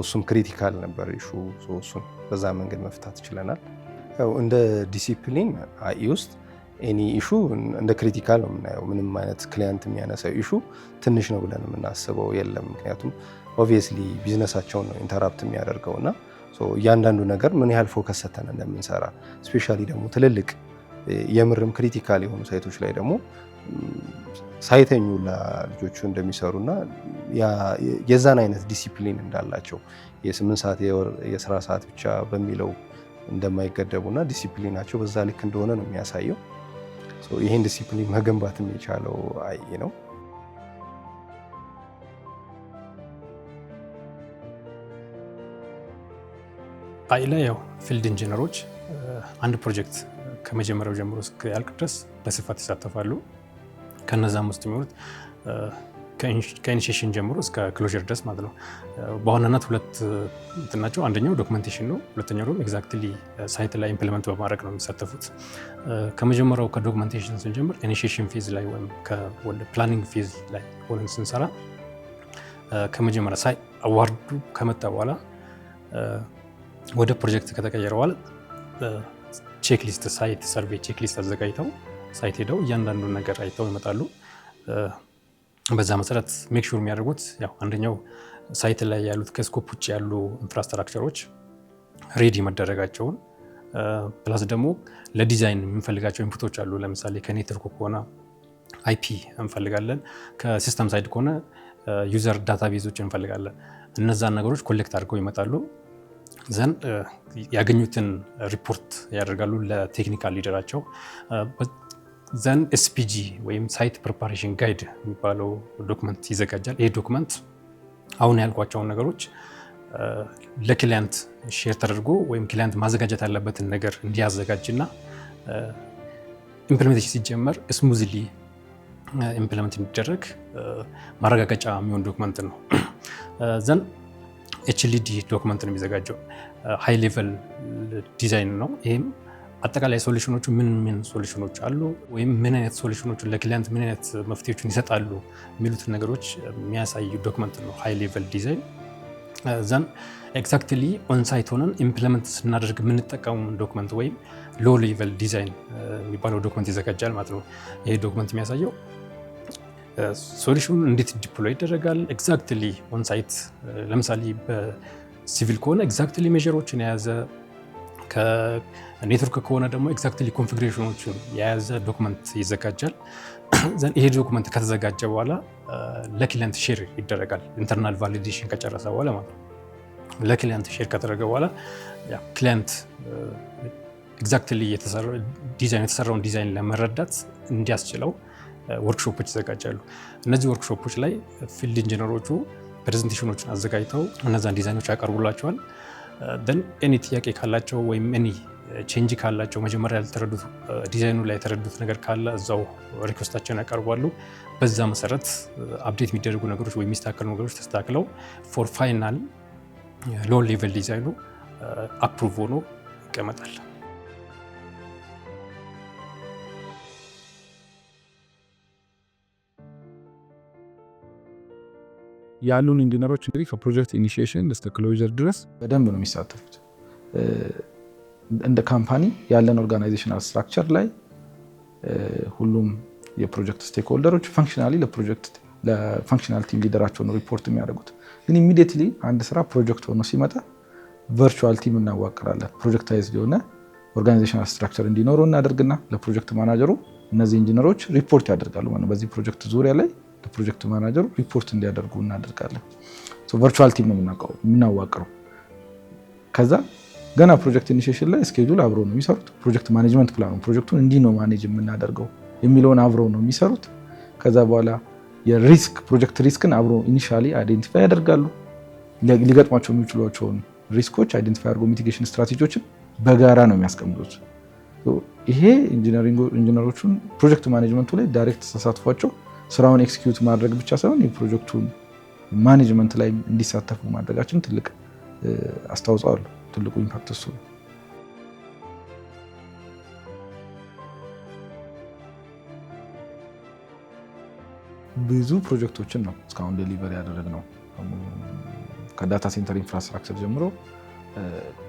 እሱም critical ነበር issue። እሱን በዛ መንገድ መፍታት ችለናል። ያው እንደ ዲሲፕሊን IE ውስጥ any issue እንደ critical ነው የምናየው። ምንም አይነት client የሚያነሳው issue ትንሽ ነው ብለን የምናስበው የለም። ምክንያቱም obviously business ኣቸውን ነው interrupt የሚያደርገው እና እያንዳንዱ ነገር ምን ያህል focus ሰተን እንደምንሰራ፣ especially ደግሞ ትልልቅ የምርም critical የሆኑ site ኦች ላይ ደግሞ ሳይተኙ ልጆቹ እንደሚሰሩና የዛን አይነት ዲሲፕሊን እንዳላቸው፣ የ8 ሰዓት የስራ ሰዓት ብቻ በሚለው እንደማይገደቡና ዲሲፕሊናቸው በዛ ልክ እንደሆነ ነው የሚያሳየው። ይህን ዲሲፕሊን መገንባትም የቻለው IE ነው። IE ላይ ያው field engineer ኦች አንድ ፕሮጀክት ከመጀመሪያው ጀምሮ እስኪያልቅ ድረስ በስፋት ይሳተፋሉ። ከነዛም ውስጥ የሚሆኑት ከ initiation ጀምሮ እስከ closure ድረስ ማለት ነው። በዋናነት ሁለት እንትን ናቸው። አንደኛው documentation ነው። ሁለተኛው ደግሞ exactly site ላይ implement በማድረግ ነው የሚሳተፉት። ከመጀመሪያው ከ documentation ስንጀምር initiation phase ላይ ወይም planning phase ላይ ሆነን ስንሰራ፣ ከመጀመሪያ site award ኡ ከመጣ በኋላ ወደ ፕሮጀክት ከተቀየረ በኋላ checklist፣ site survey checklist አዘጋጅተው site ሄደው እያንዳንዱን ነገር አይተው ይመጣሉ። በዛ መሰረት make sure የሚያደርጉት ያው አንደኛው site ላይ ያሉት ከ scope ውጭ ያሉ infrastructure ኦች ready መደረጋቸውን፣ plus ደግሞ ለዲዛይን የምንፈልጋቸው input ኦች አሉ። ለምሳሌ ከኔትወርክ ከሆነ IP እንፈልጋለን። ከ system side ከሆነ user database ኦች እንፈልጋለን። እነዛን ነገሮች collect አድርገው ይመጣሉ። Then ያገኙትን ሪፖርት ያደርጋሉ ለ technical leader ኣቸው። Then SPG ወይም site preparation guide የሚባለው document ይዘጋጃል። ይህ document አሁን ያልኳቸውን ነገሮች ለ client share ተደርጎ ወይም client ማዘጋጀት ያለበትን ነገር እንዲያዘጋጅና implementation ሲጀመር smoothly implement እንዲደረግ ማረጋገጫ የሚሆን document ነው። Then HLD document ነው የሚዘጋጀው። High level design ነው። ይህም አጠቃላይ solution ኖቹ ምን ምን solution ኖች አሉ ወይም ምን አይነት solution ኖቹ ለ client ምን አይነት መፍትሄዎችን ይሰጣሉ የሚሉትን ነገሮች የሚያሳይ document ነው high level design። Then exactly onsite ሆነን implement ስናደርግ የምንጠቀመው document ወይም low level design የሚባለው document ይዘጋጃል ማለት ነው። ይሄ document የሚያሳየው solution ኑ እንዴት deploy ይደረጋል፣ exactly onsite ለምሳሌ በሲቪል ከሆነ exactly measure ኦችን የያዘ፣ ከኔትወርክ ከሆነ ደግሞ exactly configuration ኖችን የያዘ document ይዘጋጃል። Then ይሄ document ከተዘጋጀ በኋላ ለ client share ይደረጋል። Internal validation ከጨረሰ በኋላ ማለት ነው። ለ client share ከተደረገ በኋላ client exactly ዲዛይን የተሰራውን ዲዛይን ለመረዳት እንዲያስችለው ወርክሾፖች ይዘጋጃሉ። እነዚህ ወርክሾፖች ላይ field engineer ኦቹ presentation ኖችን አዘጋጅተው እነዛን ዲዛይኖች ያቀርቡላቸዋል። Then any ጥያቄ ካላቸው ወይም any change ካላቸው፣ መጀመሪያ ያልተረዱት ዲዛይኑ ላይ የተረዱት ነገር ካለ እዛው request ኣቸውን ያቀርባሉ። በዛ መሰረት update የሚደረጉ ነገሮች ወይም የሚስተካከሉ ነገሮች ተስተካክለው for final low level design ኑ approve ሆኖ ይቀመጣል። ያሉን ኢንጂነሮች እንግዲህ ከ project initiation እስከ closure ድረስ በደንብ ነው የሚሳተፉት። እንደ company ያለን organizational structure ላይ ሁሉም የ project stakeholder ኦች functionally ለ project ለ functional team leader ኣቸው ነው ሪፖርት የሚያደርጉት። ግን immediately አንድ ስራ ፕሮጀክት ሆኖ ሲመጣ virtual team እናዋቅራለን። Projectized የሆነ organizational structure እንዲኖረው እናደርግና ለ project manager ኡ እነዚህ engineer ኦች ሪፖርት ያደርጋሉ ማለት ነው። በዚህ ፕሮጀክት ዙሪያ ላይ ለ project manager ኡ ሪፖርት እንዲያደርጉ እናደርጋለን። Virtual team ነው የምናዋቅረው። ከዛ ገና project initiation ላይ schedule አብረው ነው የሚሰሩት። Project management plan ኑ ፕሮጀክቱን እንዲህ ነው manage የምናደርገው የሚለውን አብረው ነው የሚሰሩት። ከዛ በኋላ የ risk project risk ን አብረው initially identify ያደርጋሉ። ሊገጥሟቸው የሚችሏቸውን risk ኦች identify አድርጎ mitigation strategy ዎችን በጋራ ነው የሚያስቀምጡት። ይሄ engineer ኦቹን project management ኡ ላይ direct ተሳትፏቸው ስራውን execute ማድረግ ብቻ ሳይሆን የፕሮጀክቱን management ላይ እንዲሳተፉ ማድረጋችን ትልቅ አስተዋጽኦ አለው። ትልቁ impact እሱ ነው። ብዙ ፕሮጀክቶችን ነው እስካሁን deliver ያደረግነው። ከ data center infrastructure ጀምሮ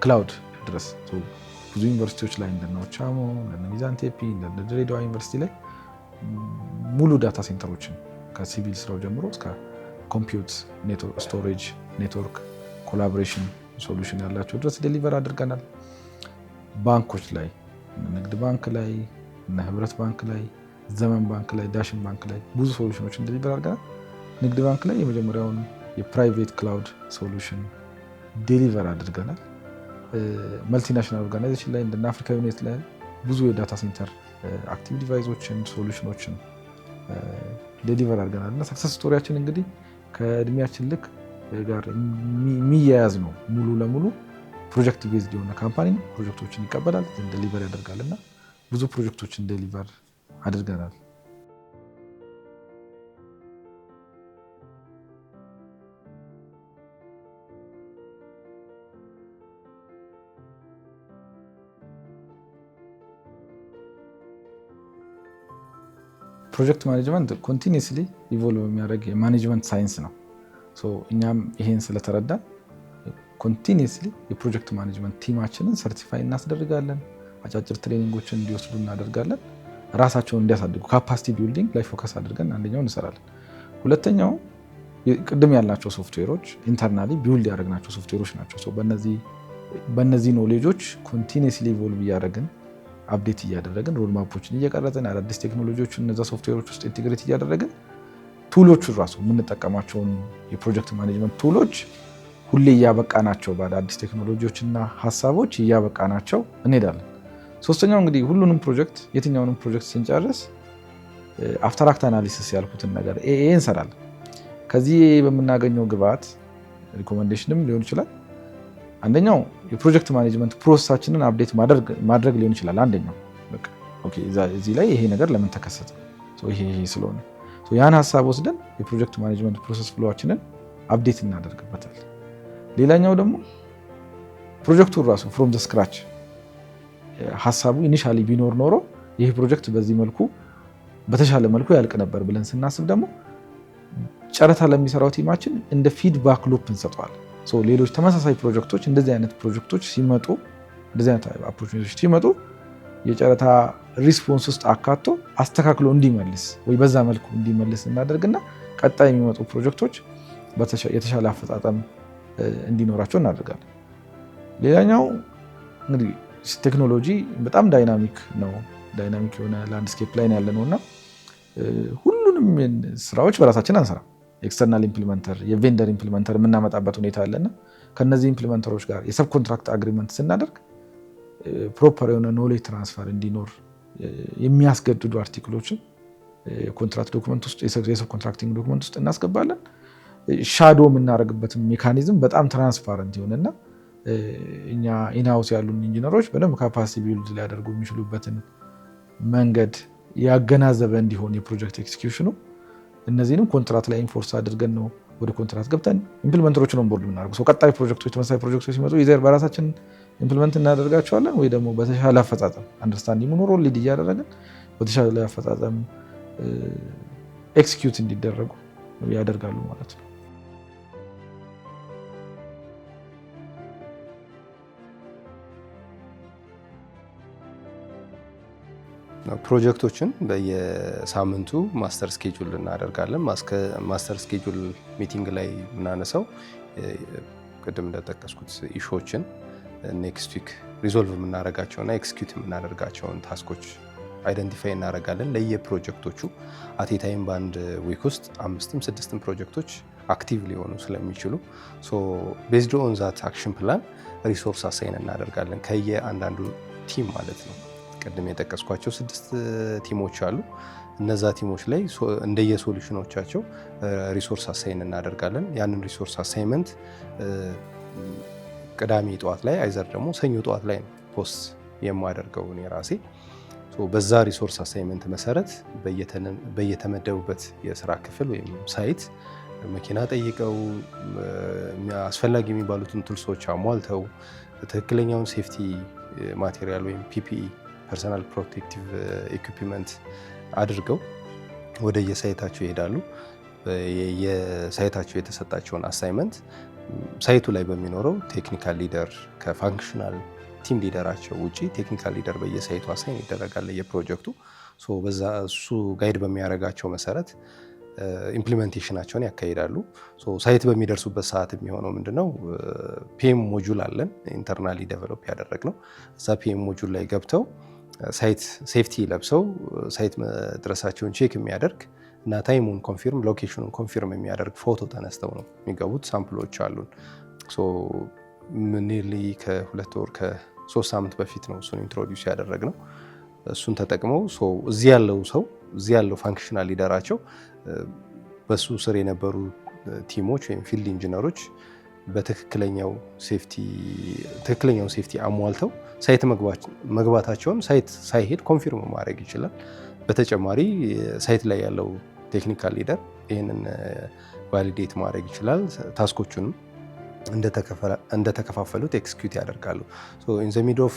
cloud ድረስ ብዙ ዩኒቨርሲቲዎች ላይ፣ እንደነ ዋቻሞ፣ እንደነ ሚዛን ቴፒ፣ እንደነ ድሬዳዋ ዩኒቨርሲቲ ላይ ሙሉ data center ኦችን ከሲቪል ስራው ጀምሮ እስከ compute፣ storage፣ network፣ collaboration solution ያላቸው ድረስ deliver አድርገናል። ባንኮች ላይ፣ ንግድ ባንክ ላይ፣ እነ ህብረት ባንክ ላይ፣ ዘመን ባንክ ላይ፣ ዳሽን ባንክ ላይ ብዙ solution ኖችን deliver አድርገናል። ንግድ ባንክ ላይ የመጀመሪያውን የ private cloud solution deliver አድርገናል። Multinational organization ላይ እንደነ አፍሪካ ዩኒት ላይ ብዙ የ data center active device ኦችን solution ኖችን deliver አድርገናል እና success story ያችን እንግዲህ ከእድሜያችን ልክ ጋር የሚያያዝ ነው። ሙሉ ለሙሉ project based የሆነ company ነው። ፕሮጀክቶችን ይቀበላል፣ deliver ያደርጋል እና ብዙ ፕሮጀክቶችን deliver አድርገናል። Project management continuously evolve የሚያደርግ የ management science ነው። እኛም ይሄን ስለተረዳን continuously የ project management team ኣችንን certify እናስደርጋለን። አጫጭር training ኦችን እንዲወስዱ እናደርጋለን። ራሳቸውን እንዲያሳድጉ capacity building ላይ focus አድርገን አንደኛው እንሰራለን። ሁለተኛው ቅድም ያልናቸው software ኦች internally build ያደረግናቸው ሶፍትዌሮች ናቸው። በእነዚህ knowledge ኦች continuously evolve እያደረግን፣ update እያደረግን፣ roadmap ኦችን እየቀረጽን፣ አዳዲስ ቴክኖሎጂዎችን እነዛ ሶፍትዌሮች ውስጥ integrate እያደረግን፣ tool ኦቹን ራሱ የምንጠቀማቸውን የ project management tool ኦች ሁሌ እያበቃናቸው፣ በአዳዲስ ቴክኖሎጂዎችና ሀሳቦች እያበቃናቸው እንሄዳለን። ሶስተኛው እንግዲህ ሁሉንም ፕሮጀክት፣ የትኛውንም ፕሮጀክት ስንጨርስ after act analysis ያልኩትን ነገር AA እንሰራለን። ከዚህ በምናገኘው ግብዓት Recommendation ም ሊሆን ይችላል። አንደኛው የ project management process ኣችንን update ማድረግ ሊሆን ይችላል። አንደኛው በቃ okay፣ እዚህ ላይ ይሄ ነገር ለምን ተከሰተ? ይሄ ይሄ ስለሆነ ያን ሀሳብ ወስደን የ project management process flow ኣችንን update እናደርግበታል። ሌላኛው ደግሞ ፕሮጀክቱን ራሱ from the scratch ሀሳቡ initially ቢኖር ኖሮ ይህ ፕሮጀክት በዚህ መልኩ በተሻለ መልኩ ያልቅ ነበር ብለን ስናስብ ደግሞ ጨረታ ለሚሰራው team ኣችን እንደ feedback loop እንሰጠዋለን። ሌሎች ተመሳሳይ ፕሮጀክቶች፣ እንደዚህ አይነት ፕሮጀክቶች ሲመጡ፣ እንደዚህ አይነት opportunity ዎች ሲመጡ የጨረታ response ውስጥ አካቶ አስተካክሎ እንዲመልስ ወይ በዛ መልኩ እንዲመልስ እናደርግና ቀጣይ የሚመጡ ፕሮጀክቶች የተሻለ አፈጻጸም እንዲኖራቸው እናደርጋለን። ሌላኛው እንግዲህ ቴክኖሎጂ በጣም dynamic ነው። Dynamic የሆነ landscape ላይ ያለ ነው እና ሁሉንም ስራዎች በራሳችን አንሰራም። External implementer፣ የ vendor implementer የምናመጣበት ሁኔታ አለና ከነዚህ implementer ኦች ጋር የ subcontract agreement ስናደርግ proper የሆነ knowledge transfer እንዲኖር የሚያስገድዱ article ኦችን የ contract document ውስጥ፣ የ subcontracting document ውስጥ እናስገባለን። Shadow የምናደርግበትን mechanism በጣም transparent የሆነና እኛ in-house ያሉን ኢንጂነሮች በደንብ capacity build ሊያደርጉ የሚችሉበትን መንገድ ያገናዘበ እንዲሆን የ project execution ኑ እነዚህንም ኮንትራት ላይ enforce አድርገን ነው ወደ ኮንትራት ገብተን implementer ኦችን onboard የምናደርገው። ቀጣይ ፕሮጀክቶች፣ ተመሳሳይ ፕሮጀክቶች ሲመጡ either በራሳችን implement እናደርጋቸዋለን ወይ ደግሞ በተሻለ አፈጻጸም understanding ኖሮ lead እያደረግን በተሻለ አፈጻጸም execute እንዲደረጉ ያደርጋሉ ማለት ነው። ፕሮጀክቶችን በየሳምንቱ master schedule እናደርጋለን። Master schedule meeting ላይ የምናነሳው ቅድም እንደጠቀስኩት issue ዎችን፣ next week resolve የምናደርጋቸውና execute የምናደርጋቸውን task ኦች identify እናደርጋለን። ለየፕሮጀክቶቹ at a time በአንድ week ውስጥ አምስትም ስድስትም ፕሮጀክቶች active ሊሆኑ ስለሚችሉ based on that action plan resource assign እናደርጋለን ከየአንዳንዱ team ማለት ነው። ቅድም የጠቀስኳቸው ስድስት team ኦች አሉ። እነዛ team ኦች ላይ እንደየ solution ኦቻቸው resource assign እናደርጋለን። ያንን resource assignment ቅዳሜ ጠዋት ላይ either ደግሞ ሰኞ ጠዋት ላይ ነው post የማደርገው እኔ ራሴ። በዛ resource assignment መሰረት በየተመደቡበት የስራ ክፍል ወይም site መኪና ጠይቀው፣ አስፈላጊ የሚባሉትን tools ኦች አሟልተው፣ ትክክለኛውን safety material ወይም PPE፣ personal protective equipment አድርገው ወደ የ site ኣቸው ይሄዳሉ። የ site ኣቸው የተሰጣቸውን assignment site ኡ ላይ በሚኖረው technical leader፣ ከ functional team leader ኣቸው ውጪ technical leader በየ site ኡ assign ይደረጋል የፕሮጀክቱ። በዛ እሱ guide በሚያደርጋቸው መሰረት implementation ኣቸውን ያካሂዳሉ። Site በሚደርሱበት ሰዓት የሚሆነው ምንድነው? PM module አለን internally develop ያደረግነው። እዛ PM module ላይ ገብተው site safety ለብሰው site መድረሳቸውን check የሚያደርግ እና time ኡን confirm፣ location ኑን confirm የሚያደርግ ፎቶ ተነስተው ነው የሚገቡት። Sample ኦች አሉን። Nearly ከ2 ወር ከ3 ሳምንት በፊት ነው እሱን introduce ያደረግነው። እሱን ተጠቅመው እዚህ ያለው ሰው፣ እዚህ ያለው functional leader ኣቸው በሱ ስር የነበሩ team ኦች ወይም field engineer ኦች በትክክለኛው safety ትክክለኛውን safety አሟልተው site መግባታቸውን site ሳይሄድ confirm ማድረግ ይችላል። በተጨማሪ site ላይ ያለው technical leader ይህንን validate ማድረግ ይችላል። Task ኦቹንም እንደተከፋፈሉት execute ያደርጋሉ። In the mid of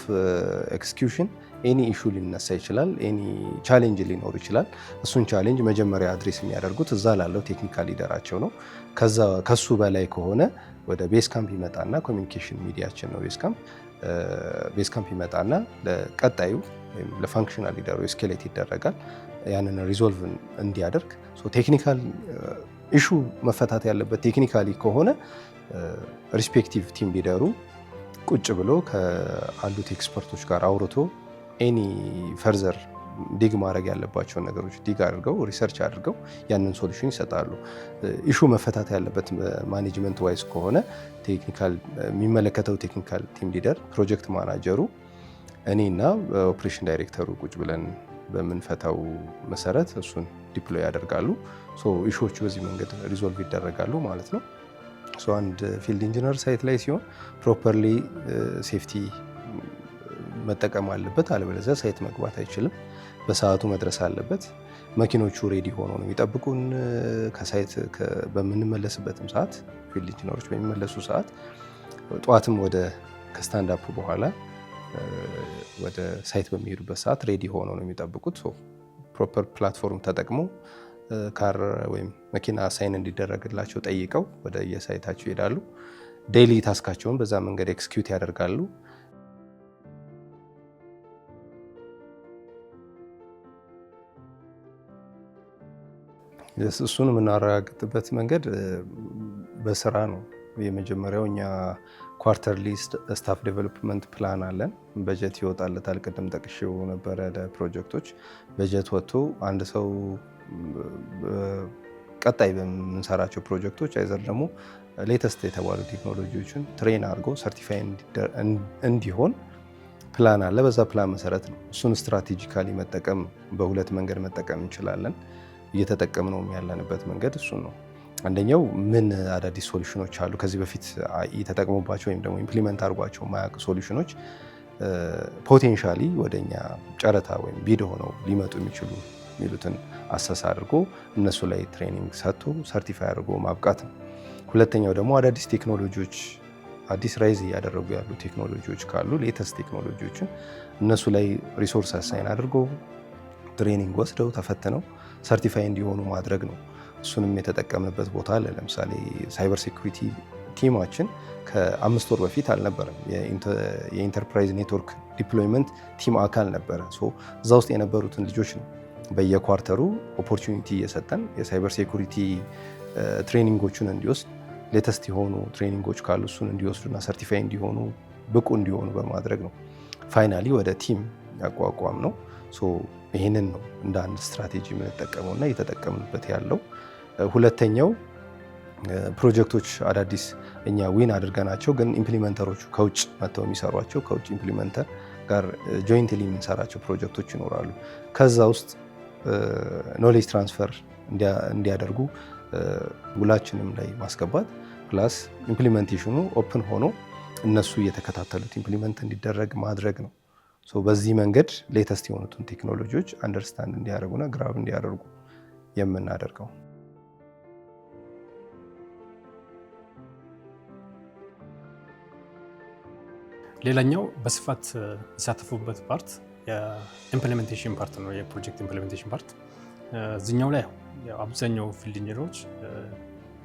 execution any issue ሊነሳ ይችላል። Any challenge ሊኖር ይችላል። እሱን challenge መጀመሪያ address የሚያደርጉት እዛ ላለው technical leader ኣቸው ነው። ከሱ በላይ ከሆነ ወደ base camp ይመጣና፣ communication media ኣችን ነው base camp፣ base camp ይመጣና ለቀጣዩ ወይም ለ functional leader ኡ escalate ይደረጋል ያንን resolve እንዲያደርግ። Technical issue መፈታት ያለበት technically ከሆነ respective team leader ኡ ቁጭ ብሎ ከአሉት expert ኦች ጋር አውርቶ any further dig ማድረግ ያለባቸውን ነገሮች dig አድርገው፣ research አድርገው ያንን solution ይሰጣሉ። Issue መፈታት ያለበት management wise ከሆነ technical የሚመለከተው technical team leader፣ project manager ኡ፣ እኔና operation director ኡ ቁጭ ብለን በምንፈታው መሰረት እሱን deploy ያደርጋሉ። Issue ዎቹ በዚህ መንገድ resolve ይደረጋሉ ማለት ነው። አንድ field engineer site ላይ ሲሆን properly safety መጠቀም አለበት፣ አለበለዚያ site መግባት አይችልም። በሰዓቱ መድረስ አለበት። መኪኖቹ ready ሆኖ ነው የሚጠብቁን። ከ site በምንመለስበትም ሰዓት፣ field engineer ኦች በሚመለሱ ሰዓት፣ ጠዋትም ወደ ከ stand up በኋላ ወደ site በሚሄዱበት ሰዓት ready ሆኖ ነው የሚጠብቁት። Proper platform ተጠቅሞ car ወይም መኪና assign እንዲደረግላቸው ጠይቀው ወደ የ site ኣቸው ይሄዳሉ። Daily task ኣቸውን በዛ መንገድ execute ያደርጋሉ። እሱን የምናረጋግጥበት መንገድ በስራ ነው። የመጀመሪያው እኛ quarterly staff development plan አለን። በጀት ይወጣለታል። ቅድም ጠቅሼው ነበረ። ለፕሮጀክቶች በጀት ወጥቶ አንድ ሰው ቀጣይ በምንሰራቸው ፕሮጀክቶች either ደግሞ latest የተባሉ ቴክኖሎጂዎችን train አድርጎ certify እንዲሆን ፕላን አለ። በዛ ፕላን መሰረት ነው እሱን strategically መጠቀም፣ በሁለት መንገድ መጠቀም እንችላለን። እየተጠቀምነውም ያለንበት መንገድ እሱን ነው። አንደኛው ምን አዳዲስ solution ኦች አሉ፣ ከዚህ በፊት ተጠቅሞባቸው ወይም ደግሞ implement አድርጓቸው ማያውቅ solution ኦች potentially ወደኛ ጨረታ ወይም bid ሆነው ሊመጡ የሚችሉ የሚሉትን assess አድርጎ እነሱ ላይ training ሰጥቶ certify አድርጎ ማብቃት ነው። ሁለተኛው ደግሞ አዳዲስ ቴክኖሎጂዎች፣ አዲስ rise እያደረጉ ያሉ ቴክኖሎጂዎች ካሉ latest ቴክኖሎጂዎችን እነሱ ላይ resource assign አድርጎ training ወስደው ተፈትነው certify እንዲሆኑ ማድረግ ነው። እሱንም የተጠቀምንበት ቦታ አለ። ለምሳሌ cyber security team ኣችን ከ5 ወር በፊት አልነበረም። የ enterprise network deployment team አካል ነበረ። እዛ ውስጥ የነበሩትን ልጆች ነው በየ quarter ኡ opportunity እየሰጠን የ cyber security training ኦችን እንዲወስድ፣ latest የሆኑ training ኦች ካሉ እሱን እንዲወስዱና certify እንዲሆኑ፣ ብቁ እንዲሆኑ በማድረግ ነው finally ወደ team ያቋቋምነው። ይህንን ነው እንደ አንድ ስትራቴጂ የምንጠቀመው እና እየተጠቀምንበት ያለው። ሁለተኛው ፕሮጀክቶች አዳዲስ እኛ win አድርገናቸው ግን implementer ኦቹ ከውጭ መጥተው የሚሰሯቸው፣ ከውጭ implementer ጋር jointly የምንሰራቸው ፕሮጀክቶች ይኖራሉ። ከዛ ውስጥ knowledge transfer እንዲያደርጉ ውላችንም ላይ ማስገባት plus implementation ኑ open ሆኖ እነሱ እየተከታተሉት implement እንዲደረግ ማድረግ ነው። በዚህ መንገድ latest የሆኑትን ቴክኖሎጂዎች understand እንዲያደርጉና grab እንዲያደርጉ የምናደርገው። ሌላኛው በስፋት የሚሳተፉበት part የ implementation part ነው። የ project implementation part እዚኛው ላይ አብዛኛው field engineer ኦች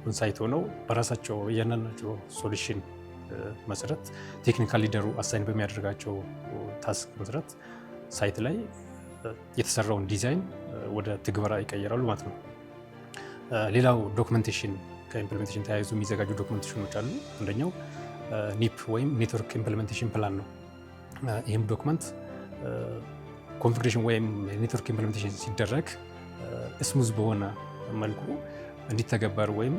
onsite ሆነው በራሳቸው እያንዳንዳቸው solution መሰረት technical leader ኡ assign በሚያደርጋቸው task መሰረት site ላይ የተሰራውን ዲዛይን ወደ ትግበራ ይቀይራሉ ማለት ነው። ሌላው documentation፣ ከ implementation ተያይዞ የሚዘጋጁ documentation ኦች አሉ። አንደኛው NIP ወይም network implementation plan ነው። ይህም document configuration ወይም network implementation ሲደረግ smooth በሆነ መልኩ እንዲተገበር ወይም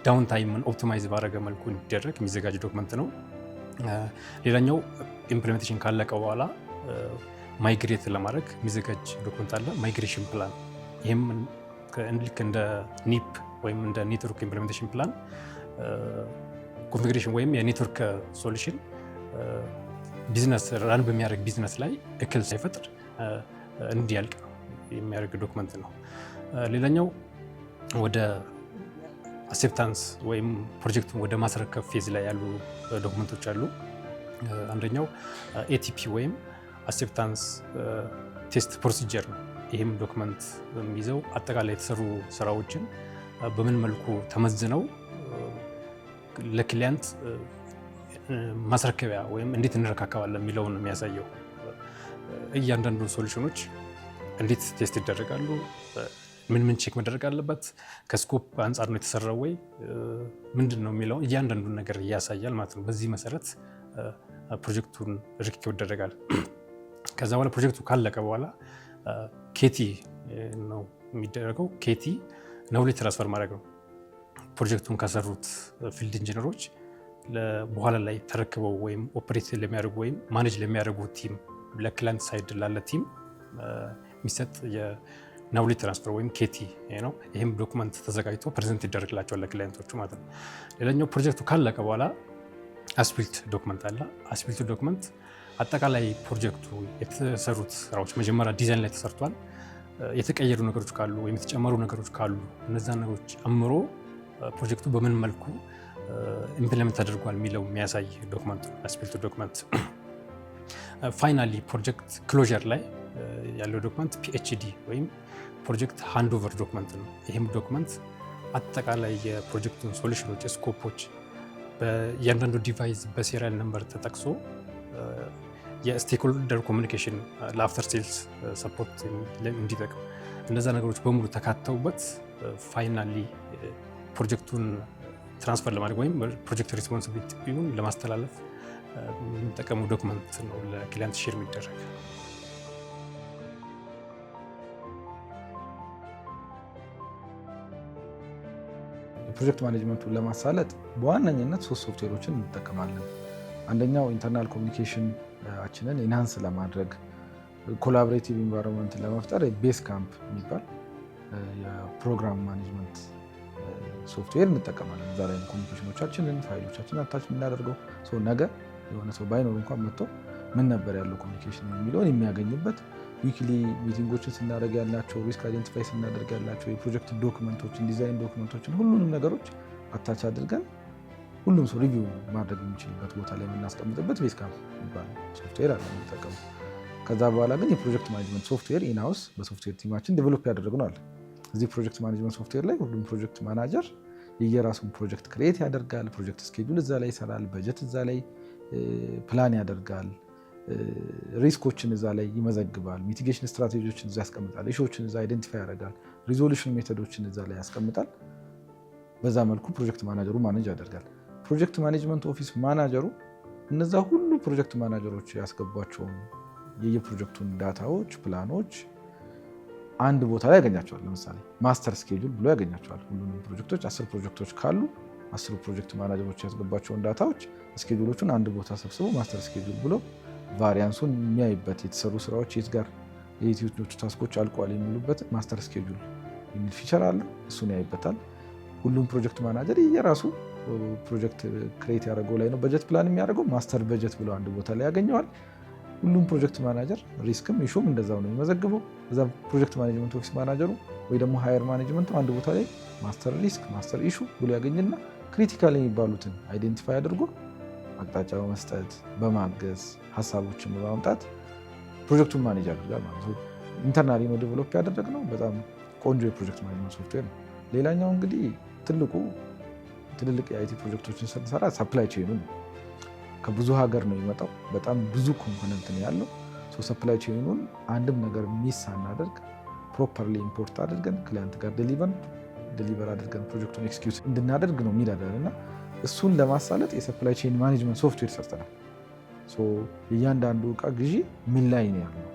downtime ን optimize ባደረገ መልኩ እንዲደረግ የሚዘጋጅ document ነው። ሌላኛው implementation ካለቀ በኋላ migrate ለማድረግ የሚዘጋጅ document አለ፣ migration plan። ይህም ልክ እንደ NIP ወይም እንደ network implementation plan configuration ወይም የ network solution business run በሚያደርግ ቢዝነስ ላይ እክል ሳይፈጥር እንዲያልቅ የሚያደርግ document ነው። ሌላኛው ወደ acceptance ወይም ፕሮጀክቱን ወደ ማስረከብ phase ላይ ያሉ document ኦች አሉ። አንደኛው ATP ወይም acceptance test procedure ነው። ይህም document የሚይዘው አጠቃላይ የተሰሩ ስራዎችን በምን መልኩ ተመዝነው ለ client ማስረከቢያ ወይም እንዴት እንረካከባለን የሚለውን የሚያሳየው። እያንዳንዱ solution ኦች እንዴት test ይደረጋሉ፣ ምን ምን check መደረግ አለበት፣ ከ scope አንጻር ነው የተሰራው ወይ ምንድን ነው የሚለውን እያንዳንዱን ነገር ያሳያል ማለት ነው። በዚህ መሰረት ፕሮጀክቱን ርክክብ ይደረጋል። ከዛ በኋላ ፕሮጀክቱ ካለቀ በኋላ KT ነው የሚደረገው። KT knowledge transfer ማድረግ ነው። ፕሮጀክቱን ከሰሩት field engineer ኦች በኋላ ላይ ተረክበው ወይም operate ለሚያደርጉ ወይም manage ለሚያደርጉ team፣ ለ client side ላለ team የሚሰጥ የ Knowledge transfer ወይም KT ነው። ይህም document ተዘጋጅቶ present ይደረግላቸዋል ለ client ኦቹ ማለት ነው። ሌላኛው ፕሮጀክቱ ካለቀ በኋላ as-built document አለ። As-built document አጠቃላይ ፕሮጀክቱ የተሰሩት ስራዎች መጀመሪያ ዲዛይን ላይ ተሰርቷል። የተቀየሩ ነገሮች ካሉ ወይም የተጨመሩ ነገሮች ካሉ እነዛን ነገሮች ጨምሮ ፕሮጀክቱ በምን መልኩ implement ተደርጓል የሚለው የሚያሳይ document as-built document። Finally project closure ላይ ያለው document PHD ወይም project handover document ነው። ይህም document አጠቃላይ የፕሮጀክቱን solution ኦች፣ scope ኦች በእያንዳንዱ device በ serial number ተጠቅሶ የ stakeholder communication ለ after sales support እንዲጠቅም እነዛ ነገሮች በሙሉ ተካተውበት finally ፕሮጀክቱን transfer ለማድረግ ወይም project responsibility ውን ለማስተላለፍ የምንጠቀመው document ነው ለ client share የሚደረግ። የ project management ኡን ለማሳለጥ በዋነኝነት ሶስት ሶፍትዌሮችን እንጠቀማለን። አንደኛው internal communication ኣችንን enhance ለማድረግ፣ collaborative environment ለመፍጠር Basecamp የሚባል የ program management software እንጠቀማለን። እዛ ላይ communication ኦቻችንን፣ ፋይሎቻችንን attach የምናደርገው፣ ነገ የሆነ ሰው ባይኖር እንኳን መጥቶ ምን ነበር ያለው communication የሚለውን የሚያገኝበት፣ weekly meeting ኦችን ስናደርግ ያላቸው፣ risk identify ስናደርግ ያላቸው የፕሮጀክት document ኦችን፣ design document ኦችን፣ ሁሉንም ነገሮች attach አድርገን ሁሉም ሰው review ማድረግ የሚችልበት ቦታ ላይ የምናስቀምጥበት Basecamp የሚባል ሶፍትዌር አለ የምንጠቀመው። ከዛ በኋላ ግን የ project management software in-house በ software team ኣችን develop ያደረግነው አለ። እዚህ project management software ላይ ሁሉም project manager የየራሱን project create ያደርጋል። Project schedule እዛ ላይ ይሰራል። በጀት እዛ ላይ ፕላን ያደርጋል። Risk ኦችን እዛ ላይ ይመዘግባል። Mitigation strategy ዎችን እዛ ያስቀምጣል። Issue ዎችን እዛ identify ያደርጋል። Resolution method ኦችን እዛ ላይ ያስቀምጣል። በዛ መልኩ project manager ኡ manage ያደርጋል። Project management office manager ኡ እነዛ ሁሉ project manager ኦች ያስገቧቸውን የየፕሮጀክቱን data ዎች፣ ፕላኖች አንድ ቦታ ላይ ያገኛቸዋል። ለምሳሌ master schedule ብሎ ያገኛቸዋል። ሁሉንም ፕሮጀክቶች፣ 10 ፕሮጀክቶች ካሉ 10ሩ project manager ኦች ያስገቧቸውን data ዎች፣ schedule ኦቹን አንድ ቦታ ሰብስቦ master schedule ብሎ variance ኡን የሚያይበት፣ የተሰሩ ስራዎች የት ጋር የየትኞቹ task ኦች አልቀዋል የሚሉበት master schedule የሚል feature አለ። እሱን ያይበታል። ሁሉም project manager የራሱ project create ያደረገው ላይ ነው budget plan የሚያደርገው፣ master budget ብሎ አንድ ቦታ ላይ ያገኘዋል። ሁሉም project manager risk ም issue ም እንደዛው ነው የሚመዘግበው። እዛ project management office manager ኡ ወይ ደግሞ higher management ኡ አንድ ቦታ ላይ master risk፣ master issue ብሎ ያገኝና critical የሚባሉትን identify አድርጎ አቅጣጫ በመስጠት፣ በማገዝ፣ ሀሳቦችን በማምጣት ፕሮጀክቱን manage ያደርጋል ማለት ነው። Internally ነው develop ያደረግነው። በጣም ቆንጆ የ project management software ነው። ሌላኛው እንግዲህ ትልቁ ትልልቅ የ IT ፕሮጀክቶችን ስንሰራ supply chain ኡ ነው። ከብዙ ሀገር ነው የሚመጣው። በጣም ብዙ component ነው ያለው። Supply chain ኡን አንድም ነገር miss ሳናደርግ properly import አድርገን client ጋር deliver አድርገን ፕሮጀክቱን execute እንድናደርግ ነው የሚረዳን እና እሱን ለማሳለጥ የ supply chain management software ሰርተናል። እያንዳንዱ እቃ ግዢ ምን ላይ ነው ያለው፣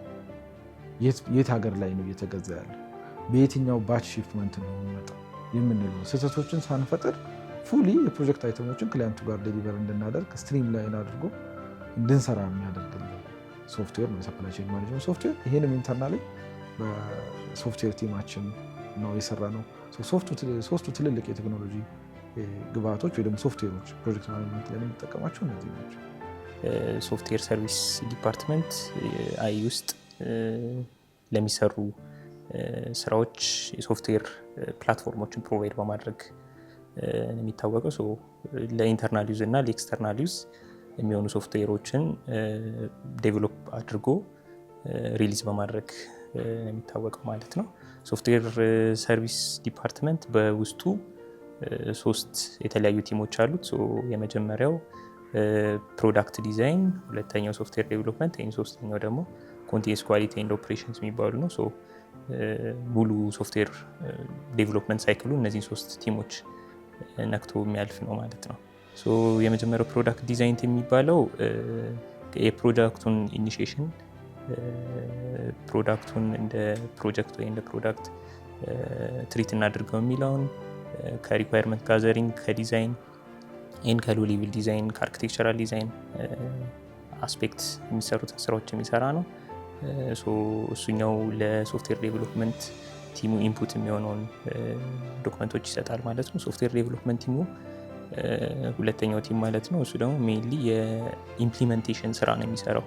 የት ሀገር ላይ ነው እየተገዛ ያለው፣ በየትኛው batch shipment ነው የሚመጣው የምንለው ስህተቶችን ሳንፈጥር fully የ project item ኦችን client ኡ ጋር deliver እንድናደርግ streamline አድርጎ እንድንሰራ የሚያደርግልን ሶፍትዌር ነው የ supply chain management software። ይሄንም internally በ software team ኣችን ነው የሰራነው። ሶስቱ ትልልቅ የቴክኖሎጂ ግብአቶች ወይ ደግሞ ሶፍትዌሮች project management ላይ የምንጠቀማቸው እነዚህ ናቸው። Software service department IE ውስጥ ለሚሰሩ ስራዎች የ software platform ኦችን provide በማድረግ የሚታወቀው፣ ለ internal use እና ለ external use የሚሆኑ software ኦችን develop አድርጎ release በማድረግ የሚታወቀው ማለት ነው። Software service department በውስጡ ሶስት የተለያዩ team ኦች አሉት። የመጀመሪያው product design፣ ሁለተኛው software development፣ ሶስተኛው ደግሞ continuous quality and operations የሚባሉ ነው። ሙሉ software development cycle ኡ እነዚህን ሶስት team ኦች ነክቶ የሚያልፍ ነው ማለት ነው። የመጀመሪያው product design የሚባለው የ product ኡን initiation፣ product ኡን እንደ ፕሮጀክት ወይ እንደ product treat እናድርገው የሚለውን ከ requirement gathering፣ ከ design and ከ low level design፣ ከ architectural design aspect የሚሰሩትን ስራዎች የሚሰራ ነው። እሱኛው ለ software development team ኡ input የሚሆነውን document ኦች ይሰጣል ማለት ነው። Software development team ኡ ሁለተኛው team ማለት ነው። እሱ ደግሞ mainly የ implementation ስራ ነው የሚሰራው።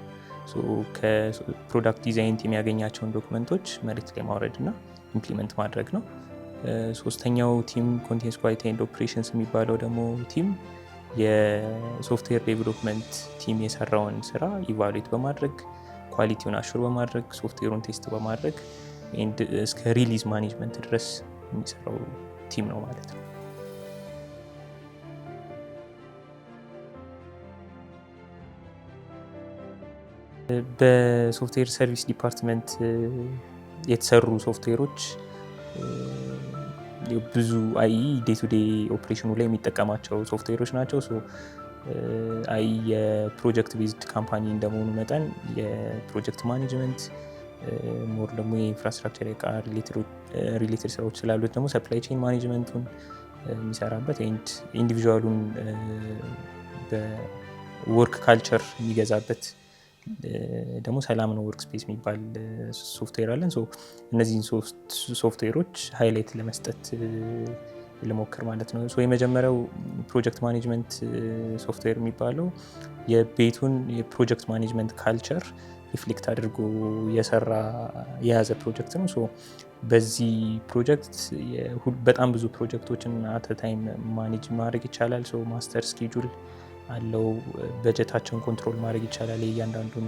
ከ product design team ያገኛቸውን document ኦች መሬት ላይ ማውረድ እና implement ማድረግ ነው። ሶስተኛው team continuous quality and operations የሚባለው ደግሞ team የ software development team የሰራውን ስራ evaluate በማድረግ፣ quality ውን assure በማድረግ፣ software ኡን test በማድረግ እስከ release management ድረስ የሚሰራው team ነው ማለት ነው። በ software service department የተሰሩ ሶፍትዌሮች ብዙ IE day to day operation ኡ ላይ የሚጠቀማቸው ሶፍትዌሮች ናቸው። IE የ project based company እንደመሆኑ መጠን የ project management፣ more ደግሞ የ infrastructure እቃ related ስራዎች ስላሉት ደግሞ supply chain management ኡን የሚሰራበት and individual ኡን በ work culture የሚገዛበት ደግሞ ሰላምነው Workspace የሚባል ሶፍትዌር አለን። እነዚህን ሶስት software ኦች highlight ለመስጠት ልሞክር ማለት ነው። የመጀመሪያው project management software የሚባለው የቤቱን የ project management culture reflect አድርጎ የሰራ የያዘ ፕሮጀክት ነው። በዚህ ፕሮጀክት በጣም ብዙ ፕሮጀክቶችን at a time manage ማድረግ ይቻላል። Master schedule አለው። በጀታቸውን control ማድረግ ይቻላል። የእያንዳንዱን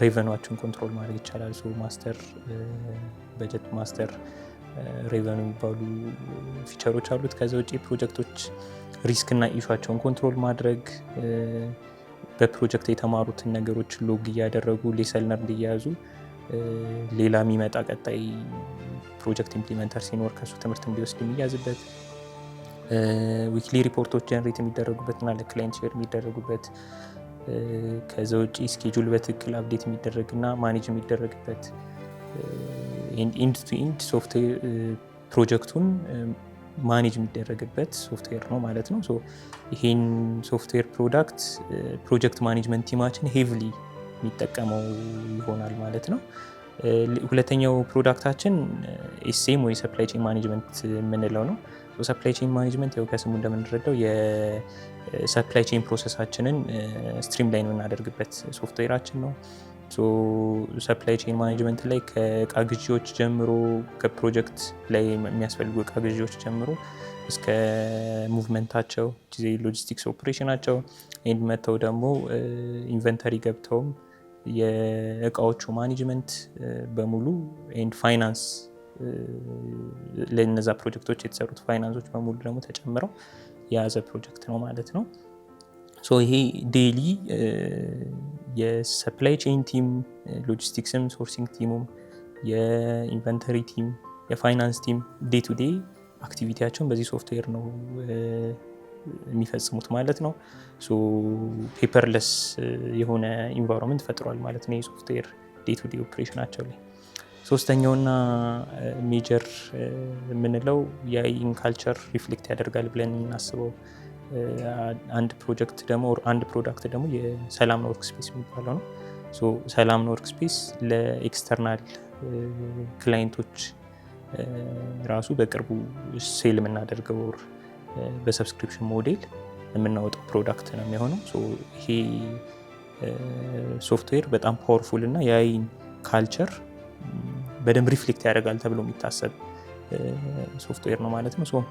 revenue ኣቸውን control ማድረግ ይቻላል። Master budget፣ master revenue የሚባሉ feature ኦች አሉት። ከዚ ውጭ ፕሮጀክቶች risk እና issue ኣቸውን control ማድረግ፣ በፕሮጀክት የተማሩትን ነገሮች log እያደረጉ lesson learned እየያዙ ሌላ የሚመጣ ቀጣይ project implementer ሲኖር ከሱ ትምህርት እንዲወስድ የሚያዝበት፣ weekly report ኦች generate የሚደረጉበት እና ለ client share የሚደረጉበት፣ ከዛ ውጭ schedule በትክክል update የሚደረግና manage የሚደረግበት፣ end to end software ፕሮጀክቱን manage የሚደረግበት ሶፍትዌር ነው ማለት ነው። ይሄን software product project management team ኣችን heavily የሚጠቀመው ይሆናል ማለት ነው። ሁለተኛው product ኣችን SM ወይ supply chain management የምንለው ነው። Supply chain management ያው ከስሙ እንደምንረዳው የ supply chain process ኣችንን streamline የምናደርግበት ሶፍትዌራችን ነው። Supply chain management ላይ ከእቃ ግዢዎች ጀምሮ፣ ከፕሮጀክት ላይ የሚያስፈልጉ እቃ ግዢዎች ጀምሮ እስከ movement ኣቸው ጊዜ logistics operation ኣቸው and መተው ደግሞ inventory ገብተውም የእቃዎቹ management በሙሉ and finance፣ ለነዛ ፕሮጀክቶች የተሰሩት ፋይናንሶች በሙሉ ደግሞ ተጨምረው የያዘ ፕሮጀክት ነው ማለት ነው። So ይሄ daily የ supply chain team፣ logistics ም፣ sourcing team ኡም፣ የ inventory team፣ የ finance team day to day activity ያቸውን በዚህ ሶፍትዌር ነው የሚፈጽሙት ማለት ነው። Paperless የሆነ environment ፈጥሯል ማለት ነው የ software day to day operation ኣቸው ላይ። ሶስተኛውና major የምንለው የ IE ን culture reflect ያደርጋል ብለን የምናስበው አንድ ፕሮጀክት ደግሞ፣ አንድ product ደግሞ የሰላምነው Workspace የሚባለው ነው። ሰላምነው Workspace ለ external client ኦች ራሱ በቅርቡ sell የምናደርገው፣ በ subscription model የምናወጣው product ነው የሚሆነው። ይሄ ሶፍትዌር በጣም powerful እና የ IE ን culture በደንብ reflect ያደርጋል ተብሎ የሚታሰብ ሶፍትዌር ነው ማለት ነው።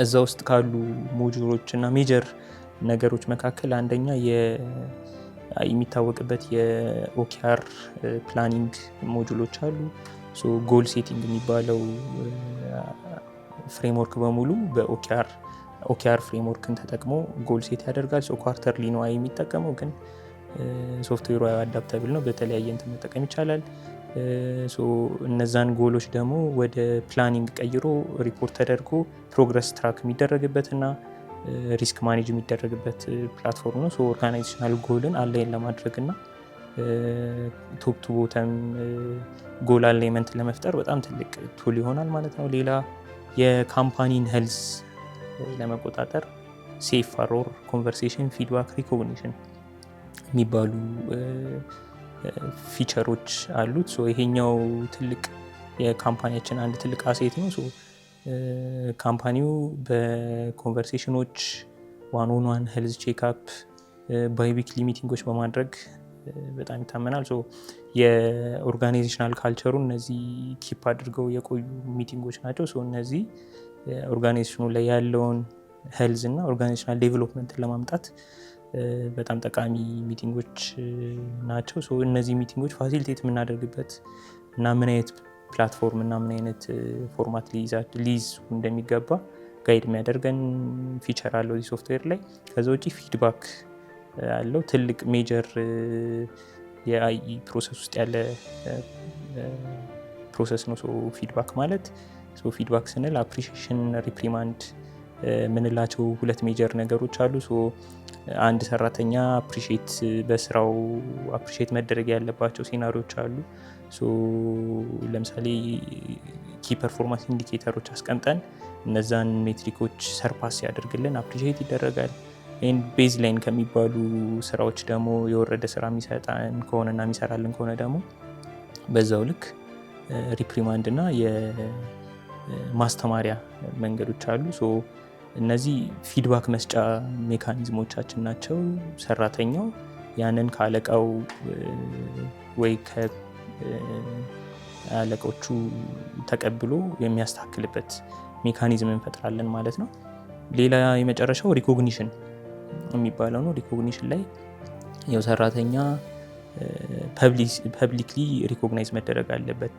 እዛ ውስጥ ካሉ module ኦች እና major ነገሮች መካከል አንደኛ የሚታወቅበት የ OKR planning module ኦች አሉ። Goal setting የሚባለው framework በሙሉ በ OKR framework ን ተጠቅሞ goal set ያደርጋል። Quarterly ነው የሚጠቀመው፣ ግን software ኡ adaptable ነው። በተለያየ እንትን መጠቀም ይቻላል። እነዛን ጎሎች ደግሞ ወደ planning ቀይሮ ሪፖርት ተደርጎ progress track የሚደረግበት እና risk manage የሚደረግበት platform ነው። Organizational goal ን align ለማድረግ እና top to bottom goal alignment ለመፍጠር በጣም ትልቅ tool ይሆናል ማለት ነው። ሌላ የ company ን health ለመቆጣጠር CFR፣ conversation፣ feedback፣ recognition የሚባሉ feature ኦች አሉት። ይሄኛው ትልቅ የ company ያችን አንድ ትልቅ asset ነው። Company ው በ conversation ኦች፣ one on one health checkup፣ biweekly meeting ኦች በማድረግ በጣም ይታመናል። የ organizational culture ኡ እነዚህ keep አድርገው የቆዩ meeting ኦች ናቸው። እነዚህ organization ኑ ላይ ያለውን health እና organizational development ን ለማምጣት በጣም ጠቃሚ meeting ኦች ናቸው። እነዚህ meeting ኦች facilitate የምናደርግበት እና ምን አይነት platform እና ምን አይነት format ሊይዝ እንደሚገባ guide የሚያደርገን feature አለው እዚህ ሶፍትዌር ላይ። ከዛ ውጭ feedback አለው። ትልቅ major የ IE process ውስጥ ያለ process ነው feedback ማለት። Feedback ስንል appreciation፣ reprimand ምንላቸው ሁለት major ነገሮች አሉ። አንድ ሰራተኛ appreciate በስራው appreciate መደረግ ያለባቸው scenario ዎች አሉ። ለምሳሌ key performance indicator ኦች አስቀምጠን እነዛን metric ኦች surpass ሲያደርግልን appreciate ይደረጋል። ይህን baseline ከሚባሉ ስራዎች ደግሞ የወረደ ስራ የሚሰጠን ከሆነና የሚሰራልን ከሆነ ደግሞ በዛው ልክ reprimand እና የማስተማሪያ መንገዶች አሉ። እነዚህ feedback መስጫ mechanism ኦቻችን ናቸው። ሰራተኛው ያንን ከአለቃው ወይ ከአለቆቹ ተቀብሎ የሚያስተካክልበት mechanism እንፈጥራለን ማለት ነው። ሌላ የመጨረሻው recognition የሚባለው ነው። Recognition ላይ ያው ሰራተኛ publicly recognize መደረግ አለበት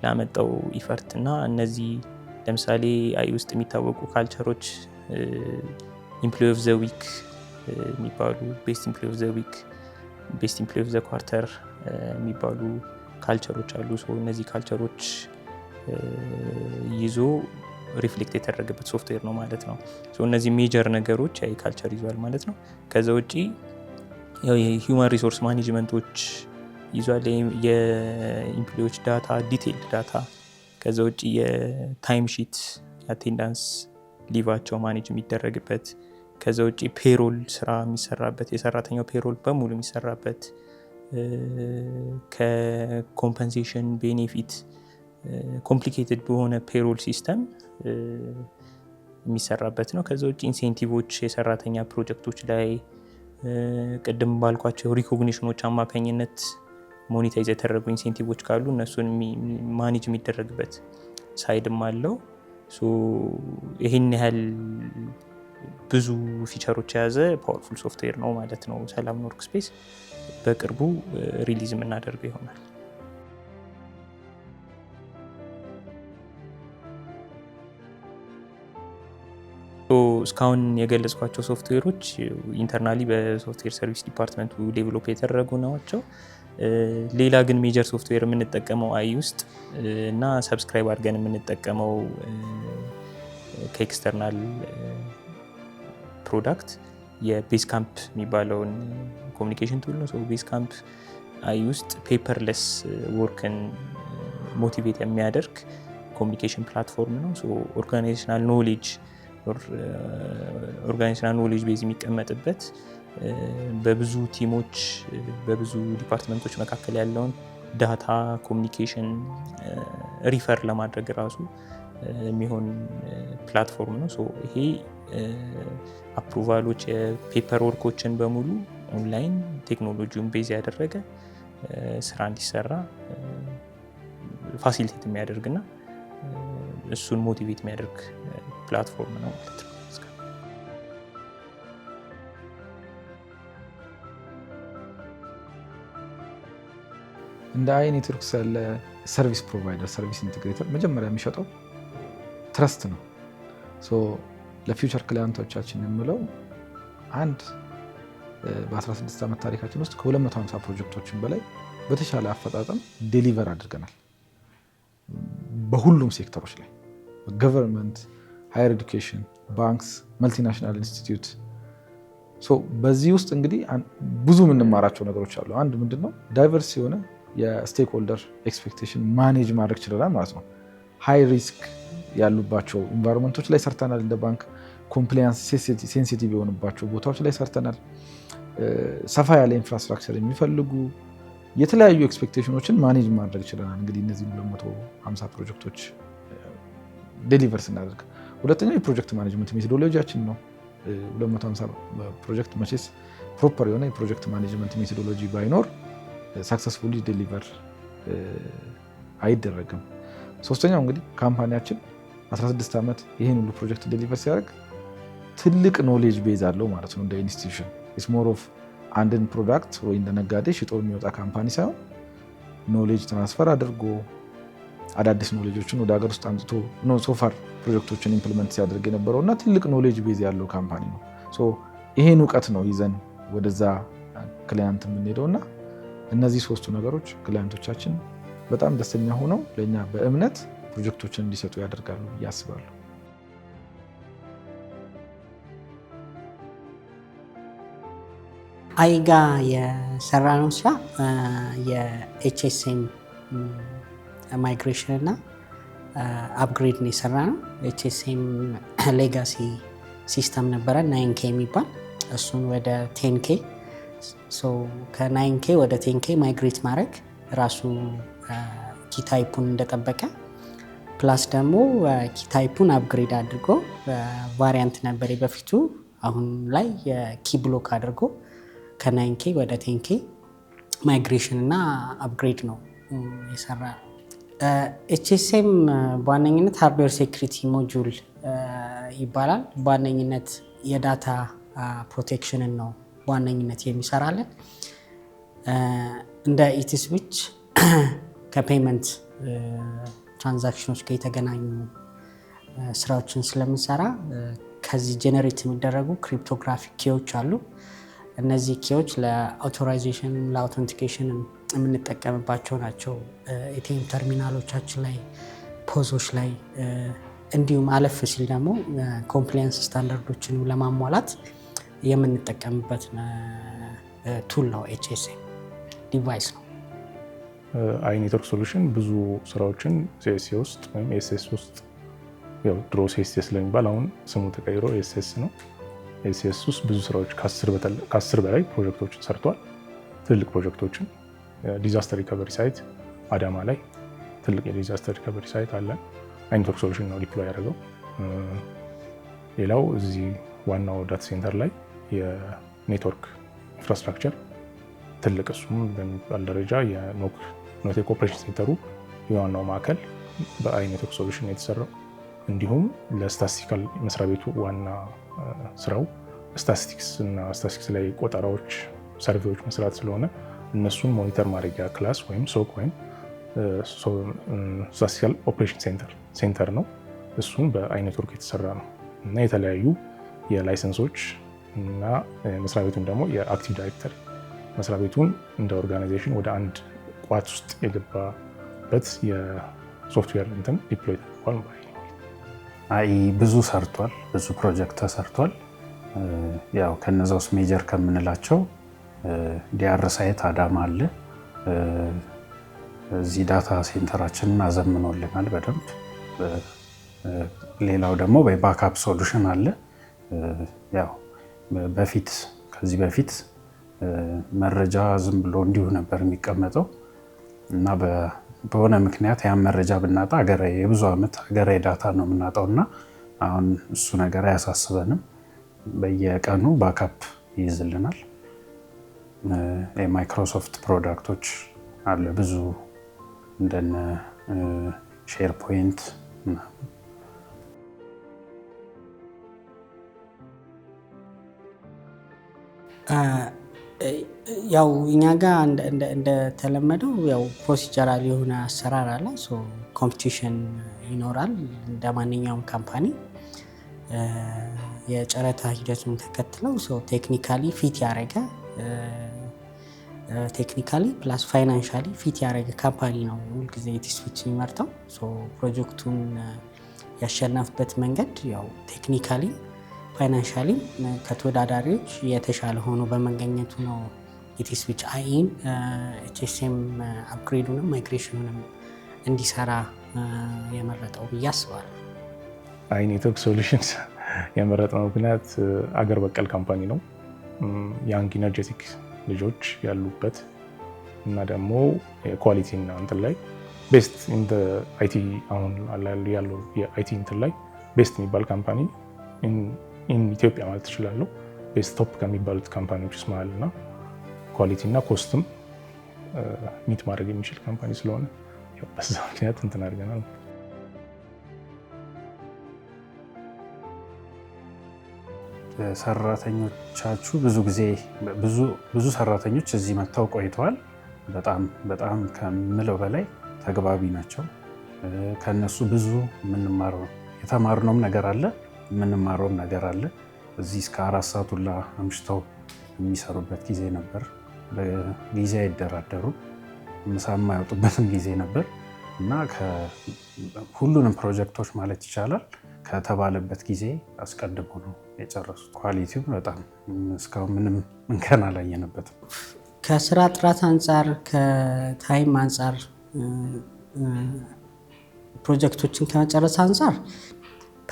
ላመጣው effort እና እነዚህ ለምሳሌ IE ውስጥ የሚታወቁ culture ኦች employee of the week የሚባሉ፣ best employee of the week፣ best employee of the quarter የሚባሉ culture ኦች አሉ። እነዚህ culture ኦች ይዞ reflect የተደረገበት ሶፍትዌር ነው ማለት ነው። እነዚህ major ነገሮች የ IE culture ይዟል ማለት ነው። ከዛ ውጪ የ human resource management ኦች ይዟል። የ employee ዎች data፣ detailed data፣ ከዛ ውጭ የ time sheet፣ የ attendance፣ leave ኣቸው manage የሚደረግበት፣ ከዛ ውጭ payroll ስራ የሚሰራበት፣ የሰራተኛው payroll በሙሉ የሚሰራበት፣ ከ compensation benefit complicated በሆነ payroll system የሚሰራበት ነው። ከዛ ውጭ incentive ኦች የሰራተኛ ፕሮጀክቶች ላይ ቅድም ባልኳቸው recognition ኦች አማካኝነት monetize የተደረጉ incentive ኦች ካሉ እነሱን manage የሚደረግበት side ም አለው። ይህን ያህል ብዙ feature ኦች የያዘ powerful software ነው ማለት ነው። ሰላም Workspace በቅርቡ release የምናደርገው ይሆናል። እስካሁን የገለጽኳቸው software ኦች internally በ software service department ኡ develop የተደረጉ ናቸው። ሌላ ግን major software የምንጠቀመው IE ውስጥ እና subscribe አድርገን የምንጠቀመው ከ external product የ Basecamp የሚባለውን communication tool ነው። Basecamp IE ውስጥ paperless work ን motivate የሚያደርግ communication platform ነው። Organizational knowledge base የሚቀመጥበት፣ በብዙ team ኦች በብዙ department ኦች መካከል ያለውን data communication refer ለማድረግ ራሱ የሚሆን platform ነው። ይሄ approval ኦች፣ የ paper work ኦችን በሙሉ ኦንላይን ቴክኖሎጂውን base ያደረገ ስራ እንዲሰራ facilitate የሚያደርግና እሱን motivate የሚያደርግ platform ነው ማለት ነው። እንደ IE Networks ያለ service provider፣ service integrator መጀመሪያ የሚሸጠው trust ነው። ለ future client ኦቻችን የምለው አንድ በ16 ዓመት ታሪካችን ውስጥ ከ250 ፕሮጀክቶችን በላይ በተሻለ አፈጻጸም deliver አድርገናል። በሁሉም ሴክተሮች ላይ government፣ higher education፣ banks፣ multinational institute። በዚህ ውስጥ እንግዲህ ብዙ የምንማራቸው ነገሮች አሉ። አንድ ምንድነው diverse የሆነ የ stakeholder expectation manage ማድረግ ችለናል ማለት ነው። High risk ያሉባቸው environment ኦች ላይ ሰርተናል። እንደ ባንክ compliance sensitive የሆኑባቸው ቦታዎች ላይ ሰርተናል። ሰፋ ያለ infrastructure የሚፈልጉ የተለያዩ expectation ኦችን manage ማድረግ ችለናል። እንግዲህ እነዚህ 250 ፕሮጀክቶች deliver ስናደርግ፣ ሁለተኛው የ project management methodology ያችን ነው። 250 ፕሮጀክት መቼስ proper የሆነ የ project management methodology ባይኖር successfully deliver አይደረግም። ሶስተኛው እንግዲህ company ያችን 16 ዓመት ይህን ሁሉ ፕሮጀክት deliver ሲያደርግ ትልቅ knowledge base አለው ማለት ነው። እንደ institution it's more of አንድን product ወይ እንደ ነጋዴ ሽጦ የሚወጣ company ሳይሆን knowledge transfer አድርጎ፣ አዳዲስ knowledge ኦችን ወደ ሀገር ውስጥ አምጥቶ ነው so far ፕሮጀክቶችን implement ሲያደርግ የነበረው እና ትልቅ knowledge base ያለው company ነው። ይሄን እውቀት ነው ይዘን ወደዛ client የምንሄደው እና እነዚህ ሶስቱ ነገሮች client ኦቻችን በጣም ደስተኛ ሆነው ለእኛ በእምነት ፕሮጀክቶችን እንዲሰጡ ያደርጋሉ ብዬ አስባለሁ። IE ጋ የሰራነው ስራ የ HSM migration እና upgrade ነው የሰራነው። HSM legacy system ነበረ 9K የሚባል፣ እሱን ወደ 10K፣ ከ 9K ወደ 10K migrate ማድረግ፣ ራሱ key type ኡን እንደጠበቀ plus ደግሞ key type ኡን upgrade አድርጎ፣ variant ነበር በፊቱ፣ አሁን ላይ የ key block አድርጎ ከ 9K ወደ 10K migration እና upgrade ነው የሰራነው። HSM በዋነኝነት hardware security module ይባላል። በዋነኝነት የ data protection ን ነው በዋነኝነት የሚሰራልን። እንደ EthSwitch ከ payment transaction ኦች ጋር የተገናኙ ስራዎችን ስለምንሰራ ከዚህ generate የሚደረጉ cryptographic key ዎች አሉ። እነዚህ key ዎች ለ authorization፣ ለ authentication የምንጠቀምባቸው ናቸው። ATM terminal ኦቻችን ላይ፣ POS ኦች ላይ፣ እንዲሁም አለፍ ሲል ደግሞ compliance standard ኦችን ለማሟላት የምንጠቀምበት tool ነው። HSM device ነው። IE Network Solution ብዙ ስራዎችን CSA ውስጥ ወይም ESS ውስጥ፣ ያው ድሮ CSA ስለሚባል አሁን ስሙ ተቀይሮ ESS ነው። ESS ውስጥ ብዙ ስራዎች፣ ከ10 በላይ ፕሮጀክቶችን ሰርቷል። ትልልቅ ፕሮጀክቶችን፣ disaster recovery site፣ አዳማ ላይ ትልቅ የ disaster recovery site አለ። IE Network Solution ነው deploy ያደረገው። ሌላው እዚህ ዋናው data center ላይ የ network infrastructure ትልቅ፣ እሱም በሚባል ደረጃ የ NOC፣ network operation center ኡ፣ የዋናው ማዕከል በ IE Network Solution የተሰራው፣ እንዲሁም ለ statistical መስሪያ ቤቱ ዋና ስራው ስታቲስቲክስ እና ስታቲስቲክስ ላይ ቆጠራዎች፣ survey ዎች መስራት ስለሆነ እነሱን monitor ማድረጊያ class ወይም SOC ወይም statistical operation center ነው። እሱም በ IE Network የተሰራ ነው እና የተለያዩ የ license ኦች እና መስሪያ ቤቱን ደግሞ የ Active Directory፣ መስሪያ ቤቱን እንደ organization ወደ አንድ ቋት ውስጥ የገባበት የሶፍትዌር እንትን deploy ተደርጓል። IE ብዙ ሰርቷል፣ ብዙ ፕሮጀክት ተሰርቷል። ያው ከነዛ ውስጥ major ከምንላቸው DR site አዳማ አለ። እዚህ data center ኣችንን አዘምኖልናል በደንብ። ሌላው ደግሞ በ backup solution አለ። ያው በፊት፣ ከዚህ በፊት መረጃ ዝም ብሎ እንዲሁ ነበር የሚቀመጠው እና በሆነ ምክንያት ያን መረጃ ብናጣ ሀገራዊ፣ የብዙ ዓመት ሀገራዊ data ነው የምናጣው እና አሁን እሱ ነገር አያሳስበንም። በየቀኑ backup ይይዝልናል። የ Microsoft product ኦች አለ ብዙ፣ እንደነ SharePoint ምናምን። ያው እኛ ጋር እንደተለመደው ያው procedural የሆነ አሰራር አለ። Competition ይኖራል። እንደ ማንኛውም company የጨረታ ሂደቱን ተከትለው technically fit ያደረገ፣ technically plus financially fit ያደረገ company ነው ሁልጊዜ EthSwitch የሚመርጠው። ፕሮጀክቱን ያሸነፍበት መንገድ ያው technically financially ከተወዳዳሪዎች የተሻለ ሆኖ በመገኘቱ ነው EthSwitch IE ን HSM upgrade ኡንም migration ኡንም እንዲሰራ የመረጠው ብዬ አስባለሁ። IE Network Solutions የመረጥነው ምክንያት አገር በቀል company ነው። Young energetic ልጆች ያሉበት እና ደግሞ quality እና እንትን ላይ best in IT፣ አሁን ያለው የ IT እንትን ላይ best የሚባል company in ኢትዮጵያ ማለት ትችላለሁ። Best top ከሚባሉት company ዎች ውስጥ መሀል እና quality እና cost ም meet ማድረግ የሚችል company ስለሆነ በዛ ምክንያት እንትን አድርገናል። ሰራተኞቻችሁ ብዙ ጊዜ፣ ብዙ ሰራተኞች እዚህ መጥተው ቆይተዋል። በጣም በጣም ከምለው በላይ ተግባቢ ናቸው። ከነሱ ብዙ የምንማረው፣ የተማርነውም ነገር አለ፣ የምንማረውም ነገር አለ። እዚህ እስከ 4 ሰዓት ሁላ አምሽተው የሚሰሩበት ጊዜ ነበር። በጊዜ አይደራደሩም። ምሳ የማይወጡበትም ጊዜ ነበር እና ሁሉንም ፕሮጀክቶች ማለት ይቻላል ከተባለበት ጊዜ አስቀድሞ ነው የጨረሱት። Quality ው በጣም እስካሁን ምንም እንከን አላየንበትም። ከስራ ጥራት አንጻር፣ ከ time አንጻር፣ ፕሮጀክቶችን ከመጨረስ አንጻር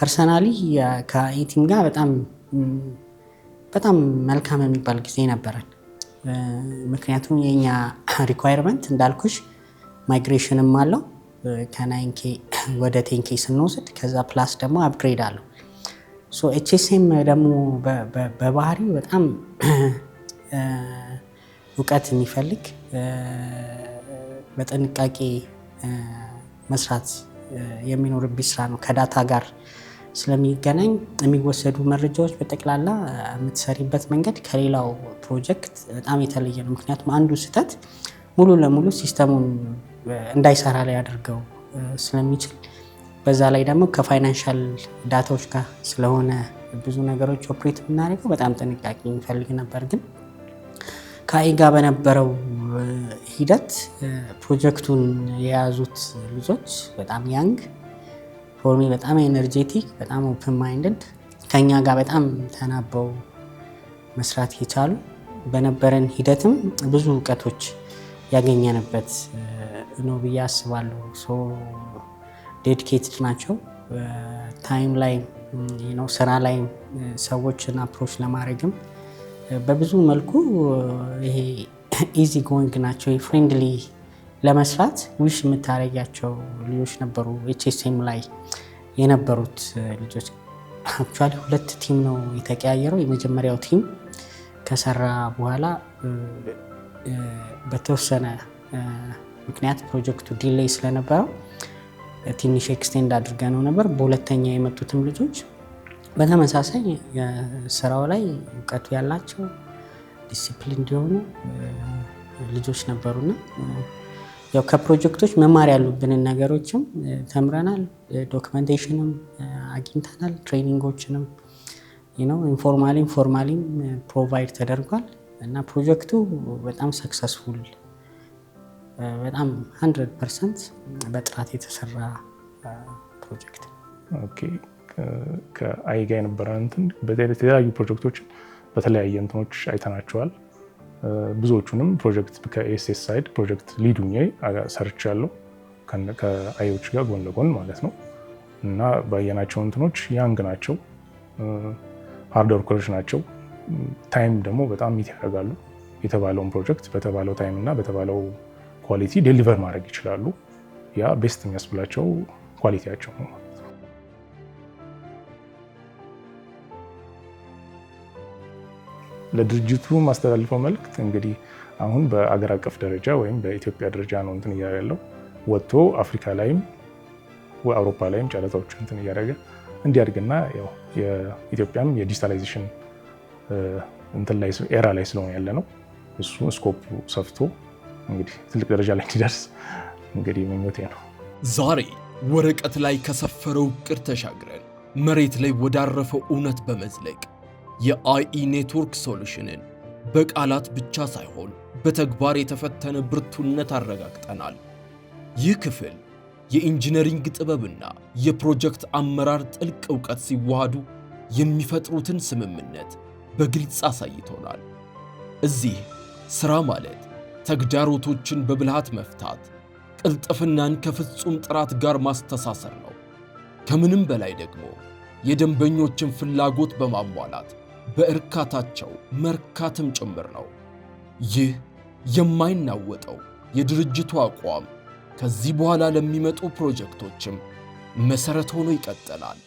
personally ከ team ጋር በጣም በጣም መልካም የሚባል ጊዜ ነበረን። ምክንያቱም የኛ requirement እንዳልኩሽ migration ም አለው ከ 9K ወደ 10K ስንወስድ፣ ከዛ plus ደግሞ upgrade አለው። HSM ደግሞ በባህሪው በጣም እውቀት የሚፈልግ፣ በጥንቃቄ መስራት የሚኖርብሽ ስራ ነው። ከ data ጋር ስለሚገናኝ የሚወሰዱ መረጃዎች በጠቅላላ የምትሰሪበት መንገድ ከሌላው ፕሮጀክት በጣም የተለየ ነው። ምክንያቱም አንዱ ስህተት ሙሉ ለሙሉ system ኡን እንዳይሰራ ሊያደርገው ስለሚችል፣ በዛ ላይ ደግሞ ከ financial data ዎች ጋር ስለሆነ ብዙ ነገሮች operate የምናደርገው በጣም ጥንቃቄ የሚፈልግ ነበር። ግን ከ IE ጋር በነበረው ሂደት ፕሮጀክቱን የያዙት ልጆች በጣም young፣ for me በጣም energetic፣ በጣም open minded፣ ከኛ ጋር በጣም ተናበው መስራት የቻሉ፣ በነበረን ሂደትም ብዙ እውቀቶች ያገኘንበት ነው ብዬ አስባለሁ። So dedicated ናቸው። Time ላይ ነው፣ ስራ ላይ ሰዎችን approach ለማድረግም በብዙ መልኩ ይሄ easy going ናቸው። Friendly፣ ለመስራት wish የምታደርጊያቸው ልጆች ነበሩ። HSM ላይ የነበሩት ልጆች actually ሁለት team ነው የተቀያየረው። የመጀመሪያው team ከሰራ በኋላ በተወሰነ ምክንያት ፕሮጀክቱ delay ስለነበረው ትንሽ extend አድርገነው ነበር። በሁለተኛ የመጡትም ልጆች በተመሳሳይ ስራው ላይ እውቀቱ ያላቸው፣ ዲሲፕሊን እንዲሆኑ ልጆች ነበሩና ያው ከፕሮጀክቶች መማር ያሉብንን ነገሮችም ተምረናል። Documentation ም አግኝተናል። Training ኦችንም informally ም formally ም provide ተደርጓል እና ፕሮጀክቱ በጣም successful፣ በጣም 100% በጥራት የተሰራ ፕሮጀክት። Okay፣ ከ IE ጋር የነበረን እንትን የተለያዩ ፕሮጀክቶችን በተለያየ እንትኖች አይተናቸዋል። ብዙዎቹንም ፕሮጀክት ከ ESS side project lead ሆኜ ሰርቻለሁ፣ ከ IE ዎች ጋር ጎን ለጎን ማለት ነው። እና ባየናቸው እንትኖች young ናቸው፣ hard worker ኦች ናቸው። Time ደግሞ በጣም meet ያደርጋሉ። የተባለውን ፕሮጀክት በተባለው time እና በተባለው quality deliver ማድረግ ይችላሉ። ያ best የሚያስብላቸው quality ያቸው ነው ማለት ነው። ለድርጅቱ ማስተላልፈው መልእክት እንግዲህ አሁን በአገር አቀፍ ደረጃ ወይም በኢትዮጵያ ደረጃ ነው እንትን እያለ ያለው፣ ወጥቶ አፍሪካ ላይም አውሮፓ ላይም ጨረታዎች እንትን እያደረገ እንዲያድግና ያው የኢትዮጵያም የ digitalization እንትን ላይ era ላይ ስለሆነ ያለ ነው፣ እሱ scope ኡ ሰፍቶ እንግዲህ ትልቅ ደረጃ ላይ እንዲደርስ እንግዲህ ምኞቴ ነው። ዛሬ ወረቀት ላይ ከሰፈረው እቅድ ተሻግረን መሬት ላይ ወዳረፈው እውነት በመዝለቅ የ IE Network Solution ን በቃላት ብቻ ሳይሆን በተግባር የተፈተነ ብርቱነት አረጋግጠናል። ይህ ክፍል የ engineering ጥበብና የፕሮጀክት አመራር ጥልቅ ዕውቀት ሲዋሃዱ የሚፈጥሩትን ስምምነት በግልጽ አሳይቶናል። እዚህ ሥራ ማለት ተግዳሮቶችን በብልሃት መፍታት፣ ቅልጥፍናን ከፍጹም ጥራት ጋር ማስተሳሰር ነው። ከምንም በላይ ደግሞ የደንበኞችን ፍላጎት በማሟላት በእርካታቸው መርካትም ጭምር ነው። ይህ የማይናወጠው የድርጅቱ አቋም ከዚህ በኋላ ለሚመጡ ፕሮጀክቶችም መሰረት ሆኖ ይቀጥላል።